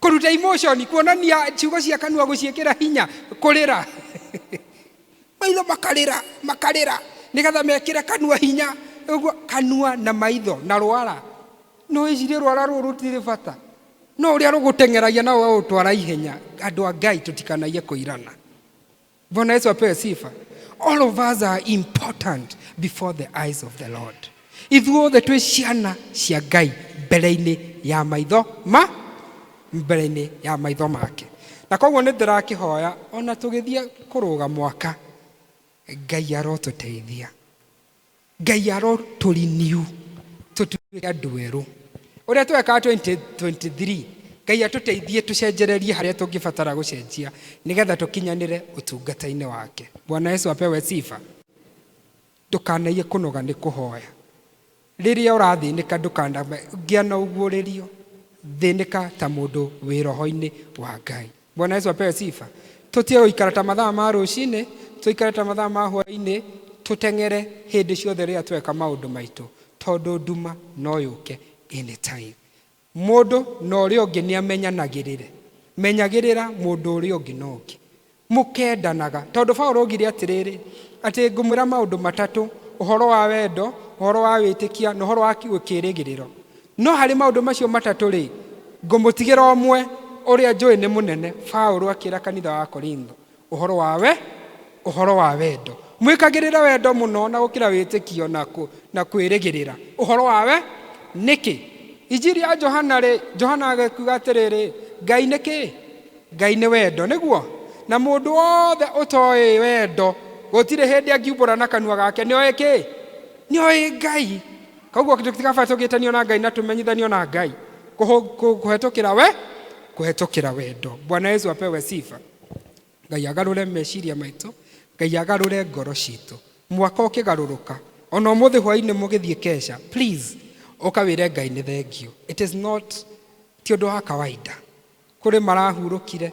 kũruta emotion, kuonania ciugo cia kanua, gũciĩkĩra hinya, kũrĩra, maitho makarĩra makarĩra nĩgetha mekĩre kanua hinya ũguo. Kanua na maitho na rwara no ĩcirie rwara rũrũ rũtirĩ bata no ũrĩa rũgũteng'eragia na ũgagũtwara ihenya. Andũ a Ngai, tũtikanaiye kũirana. Bwana Yesu apewe sifa. All of us are important before the eyes of the Lord. Ithuothe twĩ ciana cia Ngai mbere-inĩ ya maitho ma mbere-inĩ ya maitho make. Na koguo nĩ ndĩrakĩhoya ona tũgĩthiĩ kũrũga mwaka, Ngai arotũteithia, Ngai arotũriniu tũtuĩke andũ erũ ũrĩa twekaga 2023. Ngai atũteithie tũcenjererie harĩa tũngĩbatara gũcenjia nĩgetha tũkinyanĩre ũtungata-inĩ wake. Bwana Yesu apewe sifa. Ndũkanaiye kũnoga nĩ kũhoya. Rĩrĩa ũrathĩnĩka, ndũkanagĩa na ũguũrĩrio, thĩnĩka ta mũndũ wĩ roho-inĩ wa Ngai. Bwana Yesu apewe sifa. Tũtige gũikara ta mathaa ma rũcinĩ, tũikare ta mathaa ma hwaĩ-inĩ, tũteng'ere hĩndĩ ciothe rĩrĩa tweka maũndũ maitũ, tondũ nduma no yũke anytime. Mũndũ na ũrĩa ũngĩ nĩ amenyanagĩrĩre, menyagĩrĩra mũndũ ũrĩa ũngĩ na ũngĩ mũkendanaga, tondũ Paũlũ augire atĩrĩrĩ, atĩ ngũmwĩra maũndũ matatũ: ũhoro wa wendo, ũhoro wa wĩtĩkia na ũhoro wa kĩĩrĩgĩrĩro. No harĩ maũndũ macio matatũ rĩ, ngũmũtigĩra ũmwe ũrĩa njũĩ nĩ mũnene. Paũlũ akĩra kanitha wa Korintho ũhoro wa we ũhoro wa wendo, mwĩkagĩrĩre wendo mũno na gũkĩra wĩtĩkio na kwĩrĩgĩrĩra. Ũhoro wa we nĩkĩ? Injiri ya Johana rĩ, Johana agĩkiuga atĩrĩrĩ, Ngai nĩ kĩ? Ngai nĩ wendo, nĩguo? Na mũndũ wothe ũtoĩ wendo gũtirĩ hĩndĩ angiumbũra na kanua gake nĩoĩ kĩ, nĩoĩ Ngai. Koguo tũtikaba tũgĩtanio na Ngai na tũmenyithanio na Ngai kũhetũkĩra we kũhetũkĩra wendo. Bwana Yesu apewe sifa. Ngai agarũre meciria maitũ, Ngai agarũre ngoro citũ mwaka ũkĩgarũrũka. Ona ũmũthĩ hwainĩ mũgĩthiĩ kesha, please ũkawĩre Ngai nĩ thengio. It is not ti ũndũ wa kawaida. Kũrĩ marahurũkire,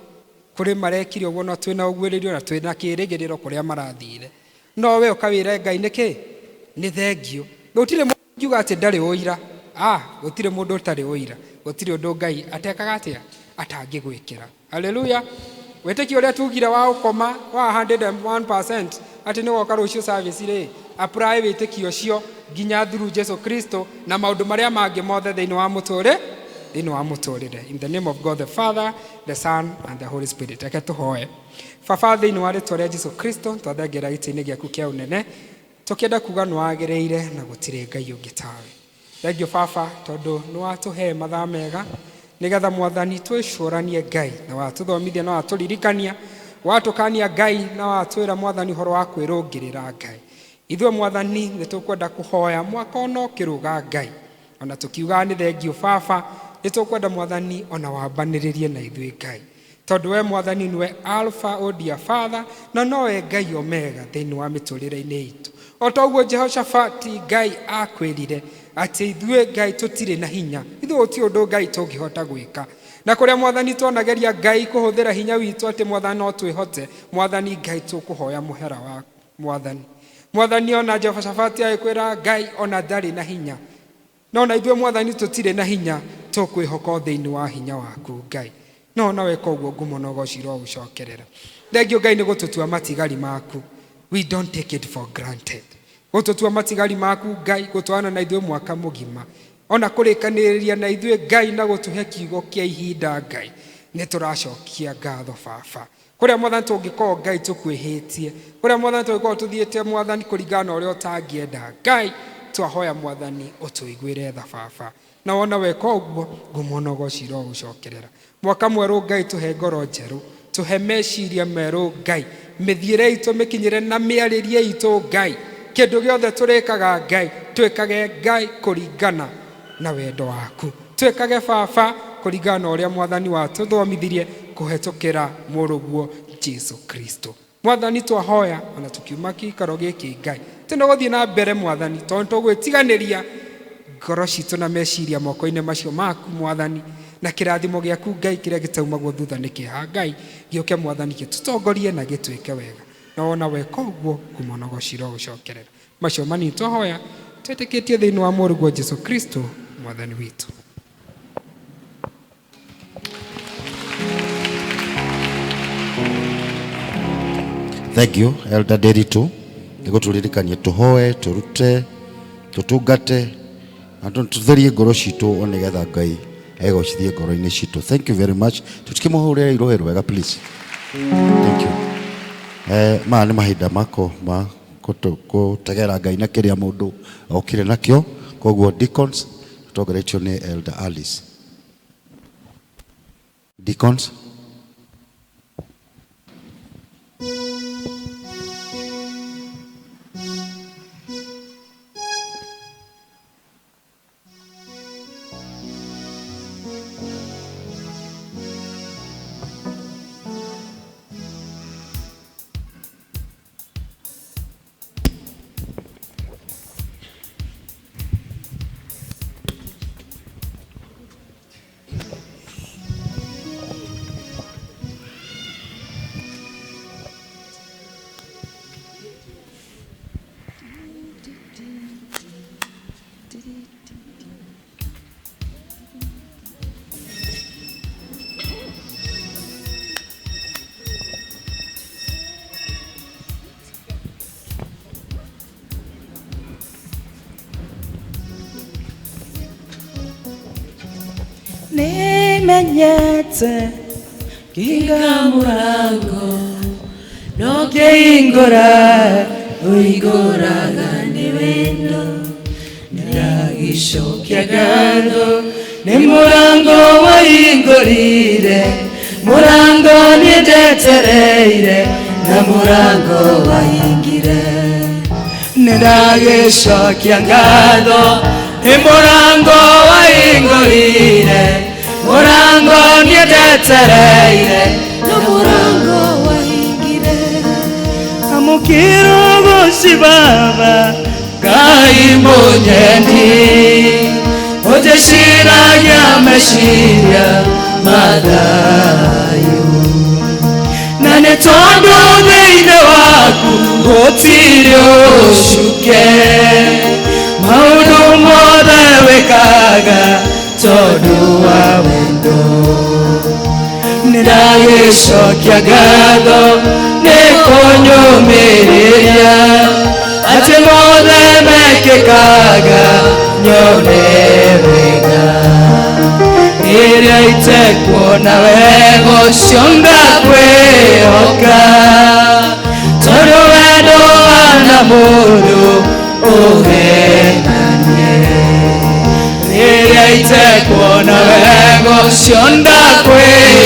kũrĩ marekire ũguo, no twĩna ũguĩrĩrio na twĩna kĩĩrĩgĩrĩro kũrĩa marathire. No we ũkawĩre Ngai nĩkĩ nĩ thengio. Gũtirĩ mũndũ ũngiuga atĩ ndarĩ ũira. Ah, gũtirĩ mũndũ ũtarĩ ũira. Gũtirĩ ũndũ Ngai atekaga atĩa atangĩgwĩkĩra. Haleluya. Wĩtĩkio ũrĩa tugire wa ũkoma wa 101% atĩ nĩ woka rũciũ service rĩ, apply wĩtĩkio ũcio nginya through Jesu Kristo na maũndũ marĩa mangĩ mothe thĩinĩ wa mũtũrĩ thĩinĩ wa mũtũrĩre. In the name of God the Father, the Son and the Holy Spirit. Reke tũhoe. Baba, thĩinĩ wa rĩtwa rĩa Jesu Kristo, twathengera gĩtĩ-inĩ gĩaku kĩa ũnene tũkĩenda kuga nĩ wagĩrĩire na gũtirĩ Ngai ũngĩ tawe. Thengio Baba, tondũ nĩ watũhe mathaa mega Nĩgetha Mwathani twĩcũranie Ngai na watũthomithia na watũririkania, watũkania Ngai na watwĩra Mwathani ũhoro wa kwĩrũngĩrĩra Ngai. Ithuĩ Mwathani nĩ tũkwenda kũhoya mwaka ona ũkĩrũga Ngai, ona tũkiugaga nĩ thengiũ baba, nĩ tũkwenda Mwathani ona wambanĩrĩrie na ithuĩ Ngai, tondũ we Mwathani nĩwe Alpha, o dear Father, na nowe Ngai Omega thĩinĩ wa mĩtũrĩre-inĩ itũ. O ta ũguo Jehoshafati Ngai akwĩrire atĩ ithuĩ Ngai tũtirĩ na hinya, ithuĩ gũtirĩ ũndũ Ngai tũngĩhota gwĩka, na kũrĩa Mwathani twonageria Ngai kũhũthĩra hinya witũ atĩ Mwathani no twĩhote, Mwathani Ngai tũkũhoya mũhera wa Mwathani. Mwathani ona Jehoshafati agĩkwĩra Ngai ona ndarĩ na hinya, no na ithuĩ Mwathani tũtirĩ na hinya, tũkwĩhoka thĩinĩ wa hinya waku Ngai. No na weka ũguo ngumo na ũgoci ũgũcokerera. Thengiũ Ngai nĩ gũtũtua matigari maku. We don't take it for granted. Gũtũtua matigari maku Ngai, gũtwarana na ithuĩ mwaka mũgima, ona kũrĩkanĩrĩria na ithuĩ Ngai na gũtũhe kiugo kĩa ihinda Ngai, nĩ tũracokia ngatho baba. Kũrĩa Mwathani tũngĩkorwo Ngai tũkwĩhĩtie, kũrĩa Mwathani tũngĩkorwo tũthiĩte Mwathani kũringana na ũrĩa ũtangĩenda Ngai, twahoya Mwathani ũtũiguĩre tha baba. Na wona weka ũguo ngumo na ũgoci ũgũcokerera. Mwaka mwerũ Ngai tũhe ngoro njerũ, tũhe meciria merũ Ngai, mĩthiĩre itũ mĩkinyĩre na mĩarĩrie itũ Ngai, kĩndũ gĩothe tũrĩkaga Ngai twĩkage Ngai kũringana na wendo waku, twĩkage baba kũringana na ũrĩa Mwathani watũthomithirie kũhetũkĩra mũrũguo Jesu Kristo. Mwathani twahoya ona tũkiuma kĩikaro gĩkĩ Ngai, tũno gũthiĩ na mbere Mwathani, tondũ tũgwĩtiganĩria ngoro citũ na meciria moko-inĩ macio maku Mwathani, na kĩrathimo gĩaku Ngai kĩrĩa gĩtaumagwo thutha nĩ kĩeha Ngai, gĩũke Mwathani gĩtũtongorie na gĩtwĩke wega. Na wona weka ũguo ngumo na ũgoci ũgũcokerera. Macio manini twahoya twĩtĩkĩtie thĩinĩ wa mũrũguo Jesu Kristo Mwathani witũ. Thank you, Elder Nderitu, nĩ gũtũririkania tũhoe, tũrute, tũtungate na tũtherie ngoro citũ o nĩgetha Ngai egocithie ngoro-inĩ citũ. Thank you very much. Tũtikĩmũhũrĩre irohe rwega please. Thank you. Maya nĩ mahinda mako ma gũtegera Ngai na kĩrĩa mũndũ okire nakĩo. Koguo deacons tũtongoretio nĩ Elder Alice. Deacons. Nimenyete kinga murango no keingora uingoraga ni wendo ndagicokia ngatho ni murango waingorire murango nĩndetereire na murango waingire nĩndagĩcokia ngatho ni murango waingorire murango nĩndetereire na murango waingire amukiro goci baba Ngai munyendi ujeciragia meciria mathayo na nĩ tondũ thĩinĩ waku gũtirĩ ũcuke maũndũ mothe wĩkaga tondũ wa wendo nĩndagĩcokia ngatho nĩ kũnyũmĩrĩria atĩ mothe mekĩkaga nyone wega rĩrĩa itekuona wega ũcio ngakwĩhoka tondũ wendo wana mũndũ ũhenanie Ĩrĩa itekuona wega ũcio ndakwĩhĩirie.